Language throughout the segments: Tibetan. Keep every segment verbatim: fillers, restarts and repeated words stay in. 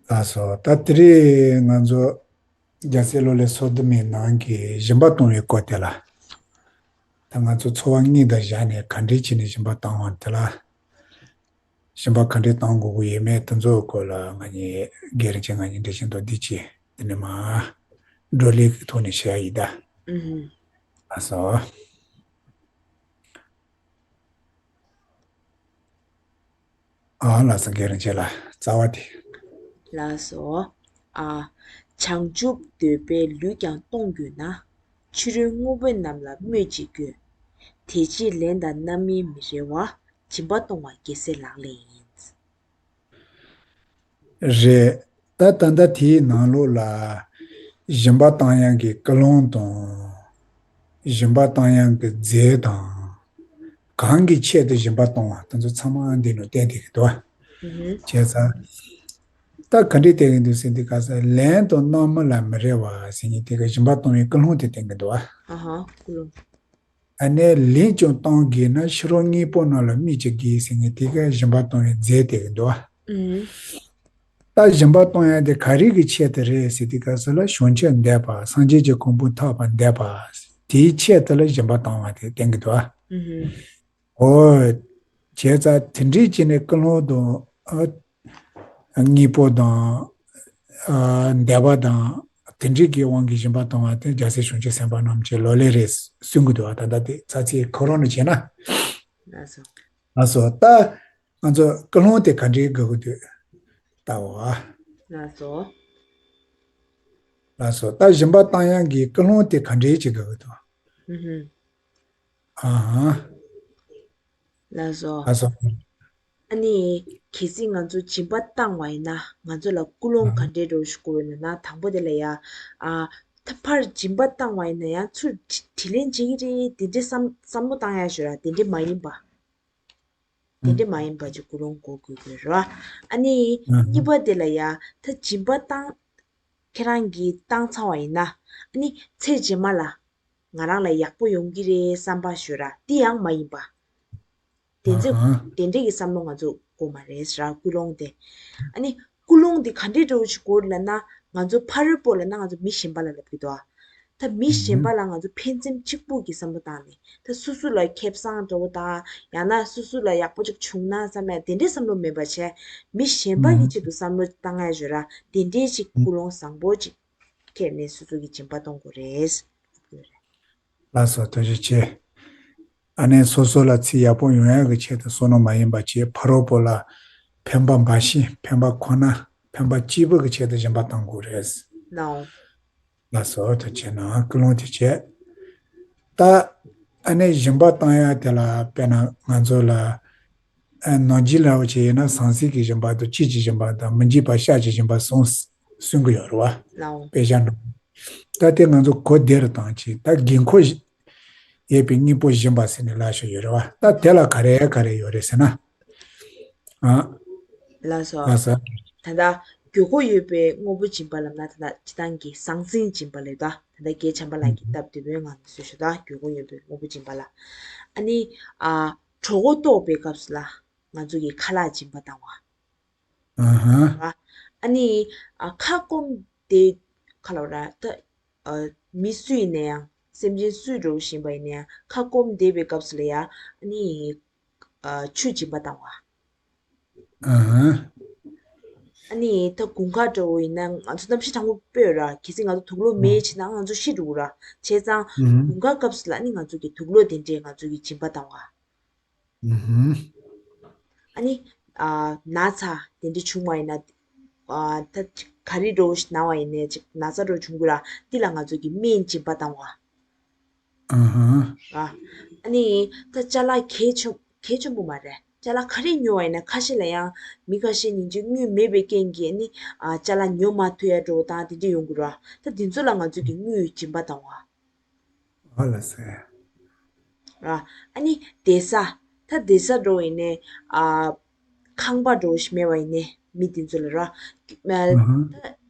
ལགས་སོ། ད་དེ་རིང་ང་ཚོ་རྒྱལ་སྲས་བློ་ལས་སོ་བདུན་མའི་ནང་གི་སྦྱིན་པ་གཏོང་བའི་སྐོར་དེ་ལ། ད་ང་ཚོ་འཚོ་བ་དངོས་དང་སྦྱར་ནས་ག་འདྲས་བྱས་ནས་སྦྱིན་པ་བཏང་བ་དེ་ལ། སྦྱིན་པ་ག་འདྲས་གཏང་དགོས་ཀྱི་ཡོད་མེད་དེ་ཚོའི་སྐོར་ལ་ང་གཉིས་རྒན་རིན་ཆེན་ང་གཉིས་འགྲེལ་བཤད་མདོར་བསྡུས་ཅིག་དེ་ནས་མར་བགྲོ་གླེང་གི་ཐོག་ནས་བྱེད་ཡ་ཡིན་ད། ཨུ་ཧུམ། ལགས་སོ། ཨ་ལགས་སོ། རྒན་རིན་ཆེན་ལགས་རྩ་བ་དེ། ལགས་སོ། ཨ། བྱང་ཆུབ་འདོད་པས་ལུས་ཀྱང་གཏོང་དགོས་ན། ཕྱི་རོལ་དངོས་པོ་རྣམས་ལ་སྨོས་ཅི་དགོས། དེ་ཕྱིར་ལན་དང་རྣམ་སྨིན་མི་འབྲལ་བ། སྦྱིན་པ་གཏོང་བ་རྒྱལ་སྲས་ལག་ལེན་ཡིན། རེད། ད་ད་ལྟ་དེའི་ནང་ལོགས་ལ་སྦྱིན་པ་བཏང་ཡག་གི་ཀུན་སློང་དང་། སྦྱིན་པ་བཏང་ཡག་གི་རྫས་དང་། གང་གི་ཆེད་དུ་སྦྱིན་པ་གཏོང་བ་དེ་ཚོ་ཚང་མ་འདི་ནང་བསྟན་བསྡད་ཀྱི་འདུག་བ། ཨུ་ཧུ། བྱས་ཙང་། ད་ག་འདྲས་བསྟན་གྱི་འདུག་ཟེར་དུས་སྐབས་སུ་ལན་དང་རྣམ་སྨིན་ལ་མི་འབྲལ་བ་ཟེར་མཁན་དེ་ག་སྦྱིན་པ་གཏོང་བའི་ཀུན་སློང་དེ་བསྟན་གྱི་འདུག་བ། ཨ་ཧ། ཀུན་སློང་། ཨ་ནི་ལན་ཀྱང་གཏང་དགོས་ན་ཕྱི་རོལ་དངོས་པོ་རྣམས་ལ་སྨོས་ཅི་དགོས་ཟེར་མཁན་དེ་ག་སྦྱིན་པ་གཏོང་བའི་རྫས་དེ་ག་འདུག་བ། ཨུ། ད་སྦྱིན་པ་གཏོང་ཡག་དེ་ག་རེ་གི་ཆེད་དུ་རེད་ཟེར་དུས་སྐབས་སུ་ལ་བྱང་ཆུབ་འདོད་པ་སངས་རྒྱས་ཀྱི་གོ་འཕང་ཐོབ་པར་འདོད་པ། དེའི་ཆེད་དུ་ལ་སྦྱིན་པ་གཏང་བ་དེ་བསྟན་གྱི་འདུག་བ། ཨུ་ཧུ། འོ། བྱས་ཙང་དེ་འདྲའི་བྱས་ནས་ཀུན་སློང་དང་། ཨ། དངོས་པོ་དང་། ཨ། འདོད་པ་དང་། དེ་འདྲའི་གི་དབང་གིས་སྦྱིན་པ་གཏོང་བ་དེ་རྒྱལ་སྲས་བྱང་ཆུབ་སེམས་དཔའ་རྣམས་ཀྱི་ལག་ལེན་རེད་གསུང་གི་འདུག་བ། ད་ལྟ་དེ་ཚར་ཚེ་ཁོ་རང་ནས་བྱས་ན། ལགས་སོ། ལགས་སོ། ད་ང་ཚོ་ཀུན་སློང་དེ་ག་འདྲའི་དགོས་ཀྱི་འདུག་ལྟ་བ། ལགས་སོ། ལགས་སོ། ད་སྦྱིན་པ་གཏང་ཡག་གི་ཀུན་སློང་དེ་ག་འདྲའི་ཅིག་དགོས་ཀྱི་འདུག་ཨུ་ཧུ། ཨ་ཧ། ལགས་སོ། ལགས་སོ། ཨ་ནི། གལ་སྲིད་ང་ཚོ་སྦྱིན་པ་བཏང་བ་ཡིན་ན་ང་ཚོ་ལ་ཀུན་སློང་ཨ་ཧ། ག་འདྲའི་འདྲ་བོ་ཞིག་དགོས་ཡོད་ན། དང་པོ་དེ་ལ་ཡ། ཨ། ད་ཕར་སྦྱིན་པ་བཏང་བ་ཡིན་ན་ཡང་ཚུར་དྲིན་ལན་འཇལ་གྱི་རེད་དེ་འདྲའི་བསམ་བསམ་བློ་བཏང་ཡག་ཞོར་ར་དེ་འདྲའི་མ་ཡིན་པ། དེ་འདྲ་མ་ཡིན་པ་ཅིག་ཀུན་སློང་གོ་དགོས་དགོས་རེད་བ། ཨ་ནི། ཨ་ཧ། གཉིས་པ་དེ་ལ་ཡ། ད་སྦྱིན་པ་བཏང་། ཁྱེད་རང་གིས་བཏང་ཚར་བ་ཡིན་ན། ཨ་ནི་ཚེ་རྗེས་མ་ལ་ང་རང་ལ་ཡག་པོ་ཡོང་གི་རེད་བསམ་པ་ཞོ་ར་དེ་ཡང་མ་ཡིན་པ། དེ་ཚེ། ཨ་ཧ། དེ་འདྲས་ཀྱི་བསམ་བློ་ང་ཚོ་དགོས་མ་རེད་ཟེར་ར་ཀུན་སློང་དེ། ཨ་ནི་ཀུན་སློང་དེ་ག་འདྲས་འདྲ་བོ་ཞིག་དགོས་ལབ་ན། ང་ཚོ་ཕ་རོལ་པོ་ལབ་ན་ང་ཚོ་མི་གཞན་པ་ལ་ལབ་ཀྱི་འདུག་ཨ། ད་མི་གཞན་པ་ལ་ང་ཚོ་ཕན་སེམས་གཅིག་པུ་གི་བསམ་བློ་བཏང་ནས། ད་སོ་སོ་ལ་ཁེ་བཟང་འདྲ་བོ་དང་། ཡང་ན་སོ་སོ་ལ་ཡག་པོ་ཅིག་བྱུང་ན་བསམ་ཡ་དེ་འདྲའི་བསམ་བློ་མེད་པ་བྱས། མི་གཞན་པ་གི་ཆེད་དུ་བསམ་བློ་བཏང་ཡ་ཞོ་ར་དེ་འདྲའི་ཅིག་ཀུན་སློང་བཟང་པོ་ཅིག་ཁྱེར་ནས་སོ་སོ་གི་སྦྱིན་པ་གཏོང་དགོས་རེད། ལགས་སོ། ཐུགས་རྗེ་ཆེ། ཨ་ནི་སོ་སོ་ལ་ཚེ་ཡག་པོ་ཡོང་ཡག་གི་ཆེད་དུ་བསམ་བློ་མ་ཡིན་པ་བྱས་ཕ་རོལ་པོ་ལ་ཕན་པ་འབའ་ཞིག་ཕན་པ་ཁོ་ན་ཕན་པ་གཅིག་པུ་གི་ཆེད་དུ་སྦྱིན་པ་གཏང་དགོས་རེད། ལགས་སོ། ཐུགས་རྗེ་ཆེ་གནང་། ཀུན་སློང་དེ་བྱས། ད་ཨ་ནི་སྦྱིན་པ་གཏང་ཡག་དེ་ལ་དཔེར་ན་ང་ཚོ་ལ། ཨ། ནང་བཞིན་ལབ་པ་ཅིག་ཡིན་ན་ཟང་ཟིང་གི་སྦྱིན་པ་དང་། ལྕེ་གི་སྦྱིན་པ་དང་། མི་འཇིགས་པ་ཤ་གི་སྦྱིན་པ་གསུམ་གསུང་གི་ཡོད་རེད་བ། ལའོ། དཔེ་ཆ་ནང་། ད་དེ་ང་ཚོ་གོ་བདེ་རུ་བཏང་ཅིག་ད་དགོས་མཁོ་ཡོད་པའི་དངོས་པོ་སྦྱིན་པ་ཟེར་ནས་ལབ་བཞག་ཡོད་རེད་བ། ད་དེ་ལ་ག་རེ་ག་རེ་ཡོད་རེད་ཟེར་ན། ཨ། ལགས་སོ། ལགས་སོ། ད་ལྟ་དགོས་མཁོ་ཡོད་པའི་དངོས་པོ་སྦྱིན་པ་ལབ་ན། ད་ལྟ་སྤྱིར་བཏང་གི་ཟང་ཟིང་སྦྱིན་པ་ལབ་ད། ད་ལྟ་རྒན་བྱམས་པ་ལགས་ཀྱིས་སྟབས་བདེ་པོའི་ངང་ནས་གསུངས་ཤག་ད་དགོས་མཁོ་ཡོད་པའི་དངོས་པོ་སྦྱིན་པ་ལ། ཨ་ནི། ཨ། གྲོད་ཁོག་ལྟོགས་པའི་སྐབས་སུ་ལ་ང་ཚོ་གིས་ཁ་ལག་སྦྱིན་པ་བཏང་བ། ཨ་ཧ། ཨ་ནི། ཨ། ཁ་སྐོམ་དེ་ག་ལབ་ར་ད། ཨ། མི་སུ་ཡིན་ན་ཡང་། སེམས་ཅན་སུ་འདྲ་བོ་ཞིག་ཡིན་པ་ཡིན་ན་ཡང་ཁ་སྐོམ་བསྡད་པའི་སྐབས་སུ་ལ་ཡ། ཨ་ནི། ཨ། ཆུ་སྦྱིན་པ་བཏང་བ། ཨ་ཧ། ཨ་ནི་ད་དགུན་ཁ་འདྲ་བོ་ཡིན་ན་ང་ཚོ་གནམ་གཤིས་གྲང་མོ་དཔེ་ཡོད་ར། གལ་སྲིད་ང་ཚོ་དུག་ལོག་མེད་ཨ་བྱས་ན་ང་ཚོ་ཤི་འགྲོ་གི་ར། བྱས་ཙང་ཨ་ཧ། དགུན་ཁ་སྐབས་སུ་ལ་ཨ་ནི་ང་ཚོ་གིས་དུག་ལོག་དེ་འདྲས་ང་ཚོ་གིས་སྦྱིན་པ་བཏང་བ། ཨུ་ཧུམ། ཨ་ནི། ཨ། ན་ཚ་དེ་འདྲ་བྱུང་བ་ཡིན་ན། ཨ། ད་ག་རེ་འདྲ་བོ་ཞིག་ན་བ་ཡིན་ནའི་ཅིག་ན་ཚ་འདྲ་བོ་བྱུང་དགོས་ར། འདི་ལ་ང་ཚོ་གིས་སྨན་སྦྱིན་པ་བཏང་བ། ཨ་ཧ། ཨ། ཨ་ནི་ད་ཅ་ལག་གལ་ཆེན་གལ་ཆེན་པོ་མ་རེད། ཅ་ལག་ག་རེ་ཉོ་བ་ཡིན་ན་ཁ་ཤས་ལ་ཡང་མི་ཁ་ཤས་ཉིན་རྒྱུན་དངུལ་མེད་པའི་རྐྱེན་གྱིས་ཨ་ནི། ཨ། ཅ་ལག་ཉོ་མ་ཐུབ་ཡ་འདྲ་བོ་དང་དེ་འདྲ་ཡོང་གི་ར། ད་འདི་ཚོ་ལ་ང་ཚོ་གིས་དངུལ་སྦྱིན་པ་བཏང་བ། ཨ་ལ་སེ། ར། ཨ་ནི་བསྡད་ས། ད་བསྡད་ས་འདྲ་བོ་ཡིན་ནའི། ཨ། ཁང་པ་འདྲ་བོ་ཞིག་མེད་པ་ཡིན་ནའི་མི་དེ་ཚོ་ལ་ར། ཨ་ཧ། ད་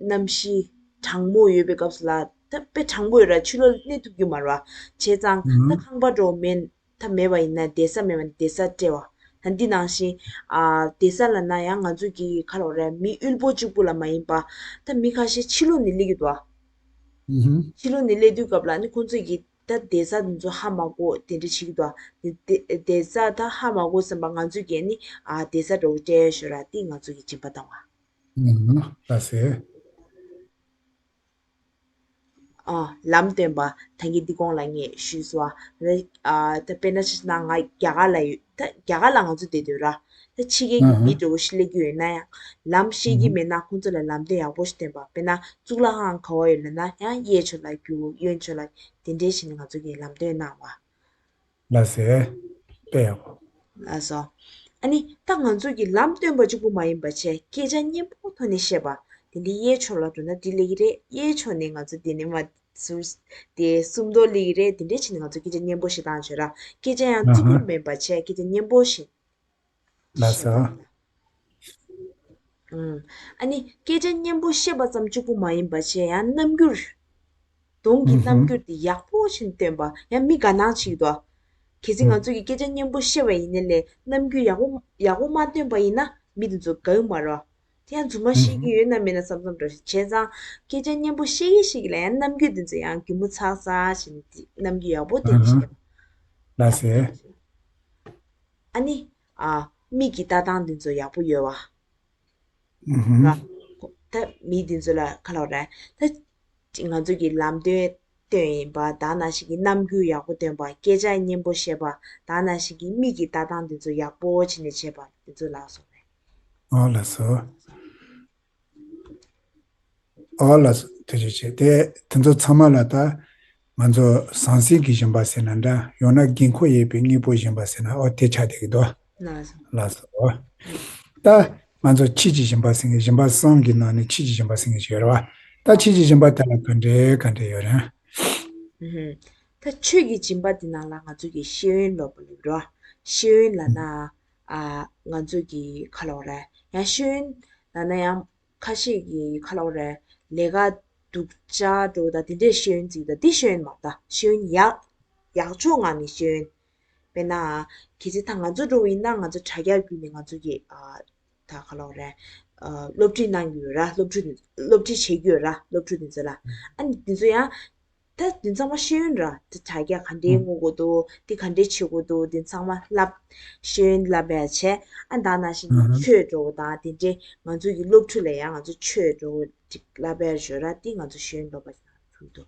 གནམ་གཤིས་གྲང་མོ་ཡོད་པའི་སྐབས་སུ་ལ་ད་དཔེ་གྲང་མོ་ཡོད་ར། ཕྱི་ལོགས་ལ་གནས་ཐུབ་ཀྱི་མ་རེད་བ། བྱས་ཙང་ཨ་ཧ། ད་ཁང་པ་འདྲ་བོ་མེད། ད་མེད་པ་ཡིན་ན་བསྡད་ས་མེད་པ་ན་བསྡད་ས་སྤྲད་པ། ད་འདི་ནང་བཞིན་ཨ་བསྡད་ས་ལབ་ན་ཡང་ང་ཚོ་གི་ག་ལབ་དགོས་རེད། མི་དབུལ་པོ་གཅིག་པུ་ལ་མ་ཡིན་པ། ད་མི་ཁ་ཤས་ཕྱི་ལོགས་ནས་སླེབས་ཀྱི་འདུག་ཨ། ཕྱི་ལོགས་ནས་སླེབས་དུས་སྐབས་ལ་ནི་ཁོང་ཚོས་ཀྱི་ད་བསྡད་ས་དེ་ཚོ་ཧ་མ་གོ་དེ་འདྲ་བྱེད་ཀྱི་འདུག་ཨ། དེ་བསྡད་བསྡད་ས་ད་ཧ་མ་གོ་བསམ་པ་ང་ཚོས་ཀྱི་ནི་ཨ་བསྡད་ས་འདྲ་བོ་སྤྲད་ཡ་ཞོར་ར་དེ་ང་ཚོ་གི་སྦྱིན་པ་བཏང་བ། ཨུམ། ལགས་སེ། ཨ། ལམ་སྟོན་པ་ད་གིན་འདི་གོང་ལ་ངས་ཞུས་སོང་ཨ། ཨ། ད་དཔེར་ན་ཆ་བཞག་ན་ང་རྒྱ་གར་ལ་ཡོད། ད་རྒྱ་གར་ལ་ང་ཚོ་བསྡད་དུས་ར། ད་ཕྱི་རྒྱལ་གྱི་ཨ་མི་འདྲ་བོ་ཞིག་སླེབས་ཀྱི་ཡོད་ན་ཡང་། ལམ་ཤེས་ཀྱི་ཨ་མེད་ན་ཁོང་ཚོ་ལ་ལམ་སྟོན་ཡག་པོ་ཞིག་སྟོན་པ། དཔེར་ན་གཙུག་ལག་ཁང་ག་བ་ཡོད་ལབ་ན་ཡང་གཡས་ཕྱོགས་ལ་རྒྱུག་གཡོན་ཕྱོགས་ལ་དེ་འདྲའི་བྱས་ནས་ང་ཚོ་གིས་ལམ་སྟོན་གནང་བ། ལགས་སེ། དཔེ་ཡག་པོ། ལགས་སོ། ཨ་ནི་ད་ང་ཚོ་གི་ལམ་སྟོན་པ་གཅིག་པུ་མ་ཡིན་པ་བྱས་སྐད་ཆ་སྙན་པོ་ཐོག་ནས་བཤད་པ། དེ་འདྲའི་གཡས་ཕྱོགས་ལ་འགྲོ་ན་འགྲིག་ལེ་གི་རེད། གཡས་ཕྱོགས་ནས་ང་ཚོ་དེ་ནས་མར་ཟུར་དེ་སུམ་མདོ་སླེབས་ཀྱི་རེད། དེ་འདྲས་བྱས་ནས་ང་ཚོ་སྐད་ཆ་སྙན་པོ་ཞིག་བཏང་བྱོས་ར། སྐད་ཆ་ཡང་ཨ་རྩུབ་ཧ། པོ་མིན་པ་བྱས་སྐད་ཆ་སྙན་པོ་ཞིག་ལགས་སོ། ཨུམ། ཨ་ནི་སྐད་ཆ་སྙན་པོ་བཤད་པ་ཙམ་གཅིག་པུ་མ་ཡིན་པ་བྱས་ཡང་རྣམ་འགྱུར། གདོང་གི་ཨུ་ཧུམ། རྣམ་འགྱུར་དེ་ཡག་པོ་ཞིག་སྟོན་པ་ཡང་མི་དགའ་སྣང་བྱེད་ཀྱི་འདུག་གལ་སྲིད་ང་ཚོ་གིས་སྐད་ཆ་སྙན་པོ་བཤད་པ་ཡིན་ནའི་ལས་རྣམ་འགྱུར་ཡག་པོ་ཡག་པོ་མ་སྟོན་པ་ཡིན་ན་མི་དེ་ཚོ་དགའ་གི་མ་རེད། དེ་ཡང་རྫུན་མ་བཤད་ཀྱི་ཡོད་ན་མེད་ན་བསམ་བསམ་འདྲ་ཞིག་བྱས་ཙང་སྐད་ཆ་སྙན་པོ་བཤད་ཀྱི་བཤད་ཀྱི་ལ་ཡང་རྣམ་འགྱུར་དེ་ཚོ་ཡང་གད་མོ་ཚག་ཚག་བྱས་ནས་དེ་རྣམ་འགྱུར་ཡག་པོ་སྟོན་ནས་བཤད། ལགས་སེ། ཨ་ནི། ཨ། མིག་གི་ལྟ་སྟངས་འདི་ཚོ་ཡག་པོ་ཡོད་བ། ཨུ་ཧུམ། ར། ད་མི་འདི་ཚོ་ལ་ག་ལབ་དགོས་རེད། ད་ང་ཚོ་གི་ལམ་སྟོན་སྟོན་ཡིན་པ། ད་ནང་བཞིན་གྱི་རྣམ་འགྱུར་ཡག་པོ་སྟོན་པ། སྐད་ཆ་སྙན་པོ་བཤད་པ། ད་ནང་བཞིན་གྱི་མིག་གི་ལྟ་སྟངས་འདི་ཚོ་ཡག་པོ་བྱས་ནས་བྱས་པ་འདི་ཚོ་ལ་སོགས་རེད། ཨོ་ལགས་སོ། ཨོ་ལགས་སོ། ཐུགས་རྗེ་ཆེ། དེ་དེ་ཚོ་ཚང་མ་ལ་ད་ང་ཚོ་ཟང་ཟིང་གི་སྦྱིན་པ་ཟེར་ན་འདྲ། ཡང་ན་དགོས་མཁོ་ཡོད་པའི་དངོས་པོ་སྦྱིན་པ་ཟེར་ན་ཨོ་དེ་ཆགས་བསྡད་ཀྱི་འདུག་ལགས་སོ། ལགས་སོ། ད་ང་ཚོ་ཆོས་ཀྱི་སྦྱིན་པ་ཟེར་མཁན། སྦྱིན་པ་གསུམ་གྱི་ནང་ནས་ཆོས་ཀྱི་སྦྱིན་པ་ཟེར་མཁན་ཞིག་ཡོད་རེད་བ། ད་ཆོས་ཀྱི་སྦྱིན་པ་དེ་ལ་ག་འདྲས་ག་འདྲས་ཡོད་རེད། ཨུ་ཧུམ། ད་ཆོས་ཀྱི་སྦྱིན་པ་འདི་ནང་ལ་ང་ཚོ་གི་ཤེས་ཡོན་སློབ་པ་ལབ་རོ། ཤེས་ཡོན་ལབ་ན། ཨ། ང་ཚོ་གི་ག་ལབ་དགོས་རེད། ཡང་ཤེས་ཡོན་ལབ་ན་ཡང་ཁ་ཤས་ཀྱི་ག་ལབ་དགོས་རེད། ལས་ཀ་སྡུག་ཅག་འགྲོ་ད་དེ་འདྲས་ཤེས་ཡོན་བརྩི་ད་དེ་ཤེས་ཡོན་མ་རེད། ད་ཤེས་ཡོན་ཡག་ཡག་ཕྱོགས་ངང་ནས་ཤེས་ཡོན། དཔེར་ན། གལ་སྲིད་ད་ང་ཚོ་འདྲ་བོ་ཡིན་ན་ང་ཚོ་དྲ་རྒྱ་བརྒྱུད་ནས་ང་ཚོ་གི་ཨ། ད་ག་ལབ་དགོས་རེད། ཨ། སློབ་ཁྲིད་གནང་གི་ཡོད་ར། སློབ་ཁྲིད་སློབ་ཁྲིད་བྱེད་ཀྱི་ཡོད་ར། སློབ་ཕྲུག་དེ་ཚོ་ལ། ཨ་ནི་དེ་ཚོ་ཡང་། ད་དེ་ཚང་མ་ཤེས་ཡོན་ར། དེ་དྲ་རྒྱ་ག་འདྲའི་ཨང་ངོ་དགོས་འདུག་དེ་ག་འདྲའི་བྱེད་དགོས་འདུག་དེ་ཚང་མ་བསླབ། ཤེས་ཡོན་བསླབ་པ་བྱས། ཨ་ད་ནང་བཞིན་ཨང་ཆོས་འགྲོ་བ་དང་དེ་འདྲའི་ང་ཚོ་གི་སློབ་ཕྲུག་ལ་ཡང་ང་ཚོ་ཆོས་འགྲོ་བ་ཅིག་བསླབ་པ་ཞོར་ར་དེ་ང་ཚོ་ཤེས་ཡོན་སློབ་པ་ཞིག་ཐུག་འདུག་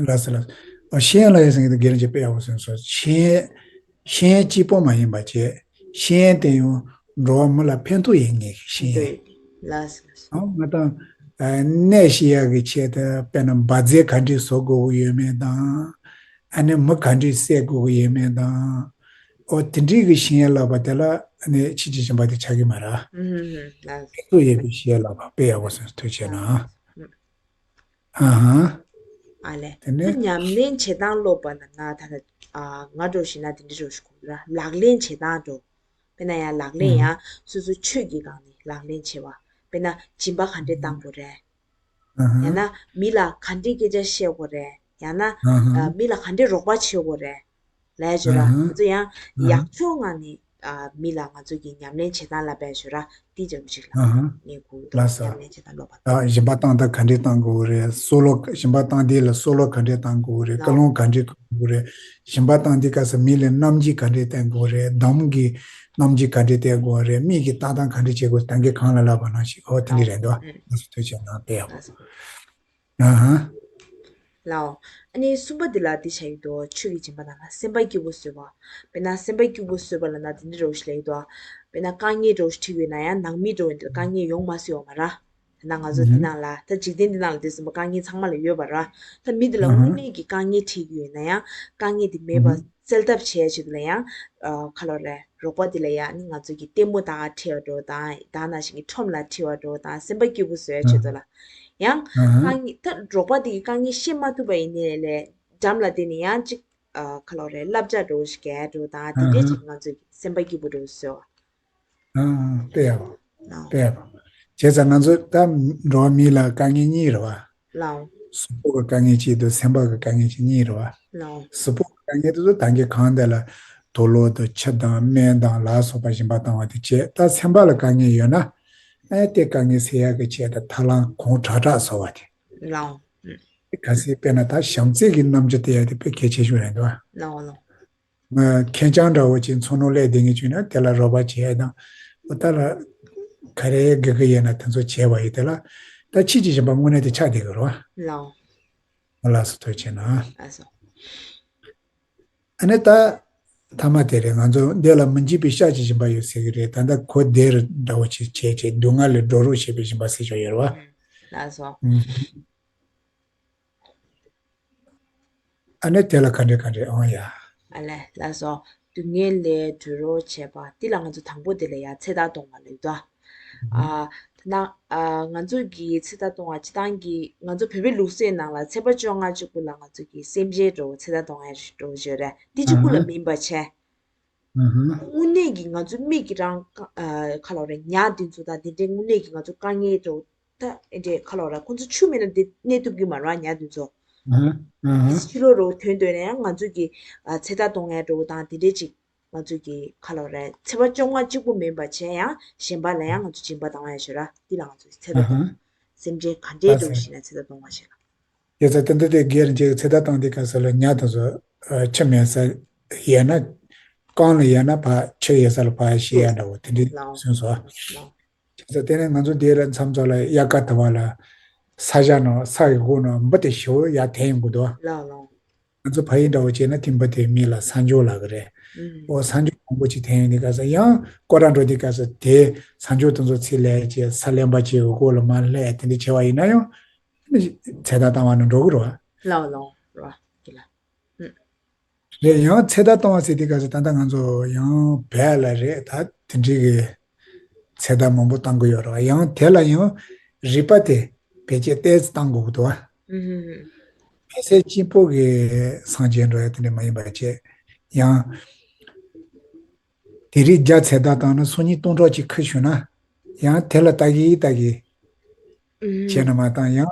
ལགས་སོ་ལགས་སོ། ཨ་ཤེས་ཡོན་ལབ་ཡས་ཟེར་མཁན་དེ་སྒེར་གྱི་དཔེ་ཡག་པོ་གསུངས་སོང་། ཤེས་ཡོན་ཤེས་ཡོན་གཅིག་པོ་མ་ཡིན་པ་བྱས། ཤེས་ཡོན་དེ་ཡང་འགྲོ་བ་མི་ལ་ཕན་ཐོགས་ཡོད་མཁན་གྱི་ཤེས་ཡོན། འདོད། ལགས་སོ། ཨ་ང་དང་། ཨ་གནས་ཤེས་ཡག་གི་ཆེད་དུ་དཔེར་ན་འབར་རྫས་ག་འདྲས་བཟོ་དགོས་ཀྱི་ཡོད་མེད་དང་། ཨ་ནི་མི་ག་འདྲས་བསད་དགོས་ཀྱི་ཡོད་མེད་དང་། ཨོ་དེ་འདྲས་ཀྱི་ཤེས་ཡོན་བསླབ་པ་དེ་ལ་ཨ་ནི་ཆོས་ཀྱི་སྦྱིན་པ་དེ་ཆགས་ཀྱི་མ་རེད། ཨུམ་ཧུམ་ཧུམ། ལགས་སོ། ཕན་ཐོགས་ཡོད་པའི་ཤེས་ཡོན་བསླབ་པ་དཔེ་ཡག་པོ་གསུངས། ཐུགས་རྗེ་ཆེ་གནང་། ཨུམ། ཨ་ཧ། ཨ་ལས། དེ་ནས། ད་ཉམས་ལེན་བྱེད་སྟངས་སློབ་པ་ན་ན་ད་ལྟ་ཨ་ང་འདྲ་བོ་ཞིག་ན་དེ་འདྲ་འདྲ་བོ་ཞིག་གོ་ར། ལག་ལེན་བྱེད་སྟངས་འདྲ་བོ། དཔེར་ན་ཡང་ལག་ལེན་ཡང་སོ་སོའི་ཆོས་ཀྱི་སྒང་ནས་ལག་ལེན་བྱེད་པ། དཔེར་ན་སྦྱིན་པ་ག་འདྲས་བཏང་དགོས་རེད། ཨ་ཧ། ཡང་ན་མི་ལ་ག་འདྲས་སྐད་ཆ་བཤད་དགོས་རེད། ཡང་ན་ཨ་ཧ། ཨ་མི་ལ་ག་འདྲས་རོགས་པ་བྱེད་དགོས་རེད། ལས་བྱོས་ར། ཨ་ཧ། ང་ཚོ་ཡང་ཨ་ཧ། ཡག་ཕྱོགས་ངང་ནས་ཨ་མི་ལ་ང་ཚོ་གི་ཉམས་ལེན་བྱེད་སྟངས་ལ་བས་བྱོས་ར། དེ་འདྲ་བོ་ཅིག་ལ་ཨ་ཧ། ངས་གོ་གི་འདུག་ལགས་སོ། ཉམས་ལེན་བྱེད་སྟངས་སློབ་པ་དང་། ཨ་སྦྱིན་པ་བཏང་སྟངས་ག་འདྲས་བཏང་དགོས་རེད། གསོལ་ལོ་སྦྱིན་པ་བཏང་དུས་ལ་གསོལ་ལོ་ག་འདྲས་བཏང་དགོས་རེད། ལགས། བཀའ་ལུང་ག་འདྲས་གནང་དགོས་རེད། སྦྱིན་པ་བཏང་དུས་སྐབས་སུ་མི་ལ་རྣམ་འགྱུར་ག་འདྲས་བསྟན་དགོས་རེད། སྡོམ་གྱི་རྣམ་འགྱུར་ག་འདྲས་བསྟན་དགོས་རེད། མིག་གི་ལྟ་སྟངས་ག་འདྲས་བྱེད་དགོས། ད་གིན་གོང་ལ་ལབ་པ་ནང་བཞིན་ཨོ་དེ་འདྲས་རེད་འདུག་ཨ་ལགས་སོ། ཐུགས་རྗེ་གནང་། དཔེ་ཡག་པོ། ལགས་སོ། ཨ་ཧ། ལའོ། ཨ་ནི་གསུམ་པ་འདི་ལ་འདི་བྱ་ཡི་དོ། ཆོས་ཀྱི་སྦྱིན་པ་ནང་ལ་སེམས་པ་སྐྱིད་པོ་བཟོས་པ། དཔེར་ན་སེམས་པ་སྐྱིད་པོ་བཟོས་པ་ལབ་ན་འདི་འདྲ་འདྲ་བོ་ཞིག་ལབ་ཡི་དོ། དཔེར་ན་དཀའ་ངལ་འདྲ་བོ་ཞིག་འཕྲད་ཡོད་ན་ཡང་ནང་མི་འདྲ་བོ་འདིར་དཀའ་ངལ་ཡོང་མ་སྲིད་པ་མ་རེད། ད་ང་ཚོ་འདི་ནང་ལ་ད་འཇིག་རྟེན་འདི་ནང་ལ་བསྡད་ཟིན་པ་དཀའ་ངལ་ཚང་མ་ལ་ཡོད་པ་རེད། ད་མི་འདི་ལ་དངོས་གནས་ཀྱི་དཀའ་ངལ་འཕྲད་ཀྱི་ཡོད་ན་ཡང་དཀའ་ངལ་འདི་མེད་པ་སེལ་ཐབས་བྱས་ཆེད་དུ་ལ་ཡང་། ཨ་ག་ལབ་རེད། རོགས་པ་འདི་ལ་ཡང་ནི་ང་ཚོ་གི་ལྟད་མོ་ལྟ་ག་ཁྲིད་པ་འདྲ་བོ་དང་ད་ནང་བཞིན་གྱི་ཁྲོམ་ལ་ཁྲིད་པ་འདྲ་བོ་དང་སེམས་པ་སྐྱིད་པོ་བཟོ་ཡ་ཆེད་དུ་ལ། ཡང་ཨ་ཧ། དཀའ་ངལ་ད་རོགས་པ་འདི་གི་དཀའ་ངལ་ཤེས་མ་ཐུབ་པ་ཡིན་ནའི་ལས་འགྲམ་ལ་བསྡད་ནས་ཡང་ཅིག་ཨ་ག་ལབ་རེད། བསླབ་བྱ་འདྲ་བོ་ཞིག་རྒྱག་འདྲ་བོ་དང་དེ་འདྲས་ཨ་ཧ། ཅིག་ང་ཚོ་གི་སེམས་པ་སྐྱིད་པོ་འདྲ་བོ་བཟོ་བ། ཨ་དཔེ་ཡག་པོ། ཨ་དཔེ་ཡག་པོ། བྱས་ཙང་ང་ཚོ་ད་འགྲོ་བ་མི་ལ་དཀའ་ངལ་གཉིས་རེད་བ། ལའོ། གཟུགས་པོ་གི་དཀའ་ངལ་གཅིག་འདུག་སེམས་པ་གི་དཀའ་ངལ་གཅིག་གཉིས་རེད་བ། ལའོ། གཟུགས་པོ་གི་དཀའ་ངལ་དེ་ཚོ་ད་གིན་གོང་དེ་ལ་ དུག་ལོག་དང་ཆུ་དང་སྨན་དང་ལ་སོགས་པ་སྦྱིན་པ་བཏང་བ་དེ་བྱས། ད་སེམས་པ་ལ་དཀའ་ངལ་ཡོད་ན། ཨེ་དེ་དཀའ་ངལ་སེལ་ཡག་གི་ཆེད་དུ་ཐབས་ལམ་གང་དྲག་དྲག་བཟོ་བ་དེ། ལའོ། ཨུ། གལ་སྲིད་དཔེར་ན་ད་བྱམས་བརྩེ་གི་རྣམ་འགྱུར་དེ་ཡང་དེ་དཔེ་གལ་ཆེ་ཤོས་རེད་འདུག་ཨ། ལའོ་ལའོ། ང་ཁེར་རྐྱང་འདྲ་བོ་ཅིག་མཚོ་ནང་སླེབས་བསྡད་མཁན་བྱུང་ན་དེ་ལ་རོགས་པ་བྱེད་ཡ་དང་། འོ་ད་ལ་ག་རེ་དགོས་ཀྱི་ཡོད་ན་དེ་ཚོ་བྱས་པ་ཡིན། དེ་ལ་ད་ཕྱིས་ཀྱི་སྦྱིན་པ་དངོས་གནས་དེ་ཆགས་བསྡད་ཀྱི་རེད་བ། ལའོ། ལགས་སོ། ཐུགས་རྗེ་གནང་། ལགས་སོ། ཨ་ནི་ད་ཐ་མ་དེ་རེད། ང་ཚོ་འདི་ལ་མི་འཇིགས་པའི་ཤ་གྱི་སྦྱིན་པ་ཡོད་ཟེར་གྱི་རེད། ད་ལྟ་གོ་བདེ་རུ་འདྲ་བོ་ཅིག་བྱས་བྱས་སྡུག་བསྔལ་ལས་སྒྲོལ་རོགས་བྱེད་པའི་སྦྱིན་པ་ཟེར་ཆོག་ཡོད་རེད་བ། ལགས་སོ། ཨུམ། ཨ་ནི་དེ་ལ་ག་འདྲས་ག་འདྲས་ཨང་ཡ། ཨ་ལས། ལགས་སོ། སྡུག་བསྔལ་ལས་སྒྲོལ་རོགས་བྱེད་པ་འདི་ལ་ང་ཚོ་དང་པོ་དེ་ལ་ཡ་ཚེ་ཐར་གཏོང་བ་ལབ་དོ། ཨ་ད་ན་ཨ་ང་ཚོ་གི་ཚེ་ཐར་གཏོང་བ་སྤྱི་བཏང་གི་ང་ཚོ་བོད་པའི་ལུགས་སྲོལ་ནང་ལ་ཚེས་པ་བཅོ་ལྔ་གཅིག་པུ་ལ་ང་ཚོ་གི་སེམས་ཅན་འགྲོ་ཚེ་ཐར་གཏོང་ཡ་འགྲོ་བརྗོད་རེད། འདི་གཅིག་པུ་ལ་མིན་པ་བྱས། དངོས་གནས་ཀྱི་ང་ཚོ་མིག་གི་རང་ཨ་ཁ་ལོ་རེད། ཉ་འདི་ཚོ་དང་འདི་འདྲའི་དངོས་གནས་ཀྱི་ང་ཚོ་དཀའ་ངལ་འགྲོ། ད་ཨེ་འདྲས་ཁ་ལོ་ར་ཁོང་ཚོ་ཆུ་མེད་ན་འདི་གནས་ཐུབ་ཀྱི་མ་རེད་བ། ཉ་འདི་ཚོ། ཕྱི་ལོགས་རོ་ཐོན་འདོད་ན་ཡང་ང་ཚོ་གི་ཨ་ཚེ་ཐར་གཏོང་ཡ་འགྲོ་དང་དེ་འདྲས་ཅིག་ང་ཚོ་གི་ཁ་ལོ་ར་ཚེས་པ་བཅོ་ལྔ་གཅིག་པུ་མིན་པ་བྱས་ཡང་གཞན་པ་ལ་ཡང་ང་ཚོ་སྦྱིན་པ་བཏང་ཡ་ཞོ་ར། འདི་ལ་ང་ཚོ་ཚེ་ཐར་གཏོང་། སེམས་ཅན་ག་འདྲས་འགྲོ་ཞིག་ན་ཚེ་ཐར་གཏོང་བ་ཞིག་ལ། ཡ་ཚ་དེ་འདི་དེ་སྒེར་གྱི་ཚེ་ཐར་བཏང་དེ་ག་ས་ལ་ཉ་དང་སོ་ཆུ་མེད་ས་ཡས་ན་གང་ལ་ཡས་ན་ཕ་ཆུ་ཡས་ས་ལ་ཕ་ཤི་ཡ་འདྲ་བོ་དེ་འདྲས་སོང་སོ། བྱས་ཙང་དེ་ནས་ང་ཚོ་འདིར་མཚམས་མཚམས་ལ་དབྱར་ཁ་དུ་བ་ལ་ས་ཞག་ནང་ས་ཡི་སྒོ་ནང་འབུ་དེ་ཞོ་ཡ་དེ་ཡིན་དགོས་དོ། ང་ཚོ་ཕ་ཡུལ་འདྲ་བོ་བྱས་ན་དེ་འབུ་དེ་མི་ལ་ས་འཇོག་ལབ་གི་རེད། འོ་ས་འཇོག་མང་པོ་ཅིག་དེ་ཡིན་དེ་ག་ས་ཡང་སྐོར་ར་འགྲོ་དེ་ག་ས་དེ་ས་འཇོག་དེ་ཚོ་ཚིག་ལས་ཀྱི་ས་ལེན་པ་ཅིག་སྒོ་ལ་མ་ལྷས་དེ་འདྲ་བྱས་པ་ཡིན་ན་ཡང་ཚེ་ཐར་བཏང་བ་ནང་འགྲོ་གི་རེད་བ། ལའོ་ལའོ་རེད་བ་དེ་ལ། རེད། ཡང་ཚེ་ཐར་གཏོང་བ་ཟེར་དེ་ག་ཚོད་ད་ལྟ་ང་ཚོ་ཡང་བལ་ལ་རེད། ད་དེ་འདྲའི་གི་ཚེ་ཐར་མང་པོ་གཏོང་གི་ཡོད་རེད། ཡང་དེ་ལ་ཡང་རིག་པ་དེ་བེད་སྤྱད་ཏོག་ཙམ་གཏོང་དགོས་ཀྱི་འདུག་བ། ཕལ་ཆེར་གཅིག་པོ་གི་སངས་རྒྱས་འགྲོ་ཡ་དེ་འདྲ་མ་ཡིན་པ་བྱས། ཡང་དེ་རིགས་བརྒྱ་ཚེ་ཐར་བཏང་ན་སང་ཉིན་སྟོང་ཕྲག་གཅིག་ཁུར་བྱུང་ན་ཡང་དེ་ལ་ལྟ་གི་ལྟ་གི་བྱས་ན་མ་བཏང་ཡང་།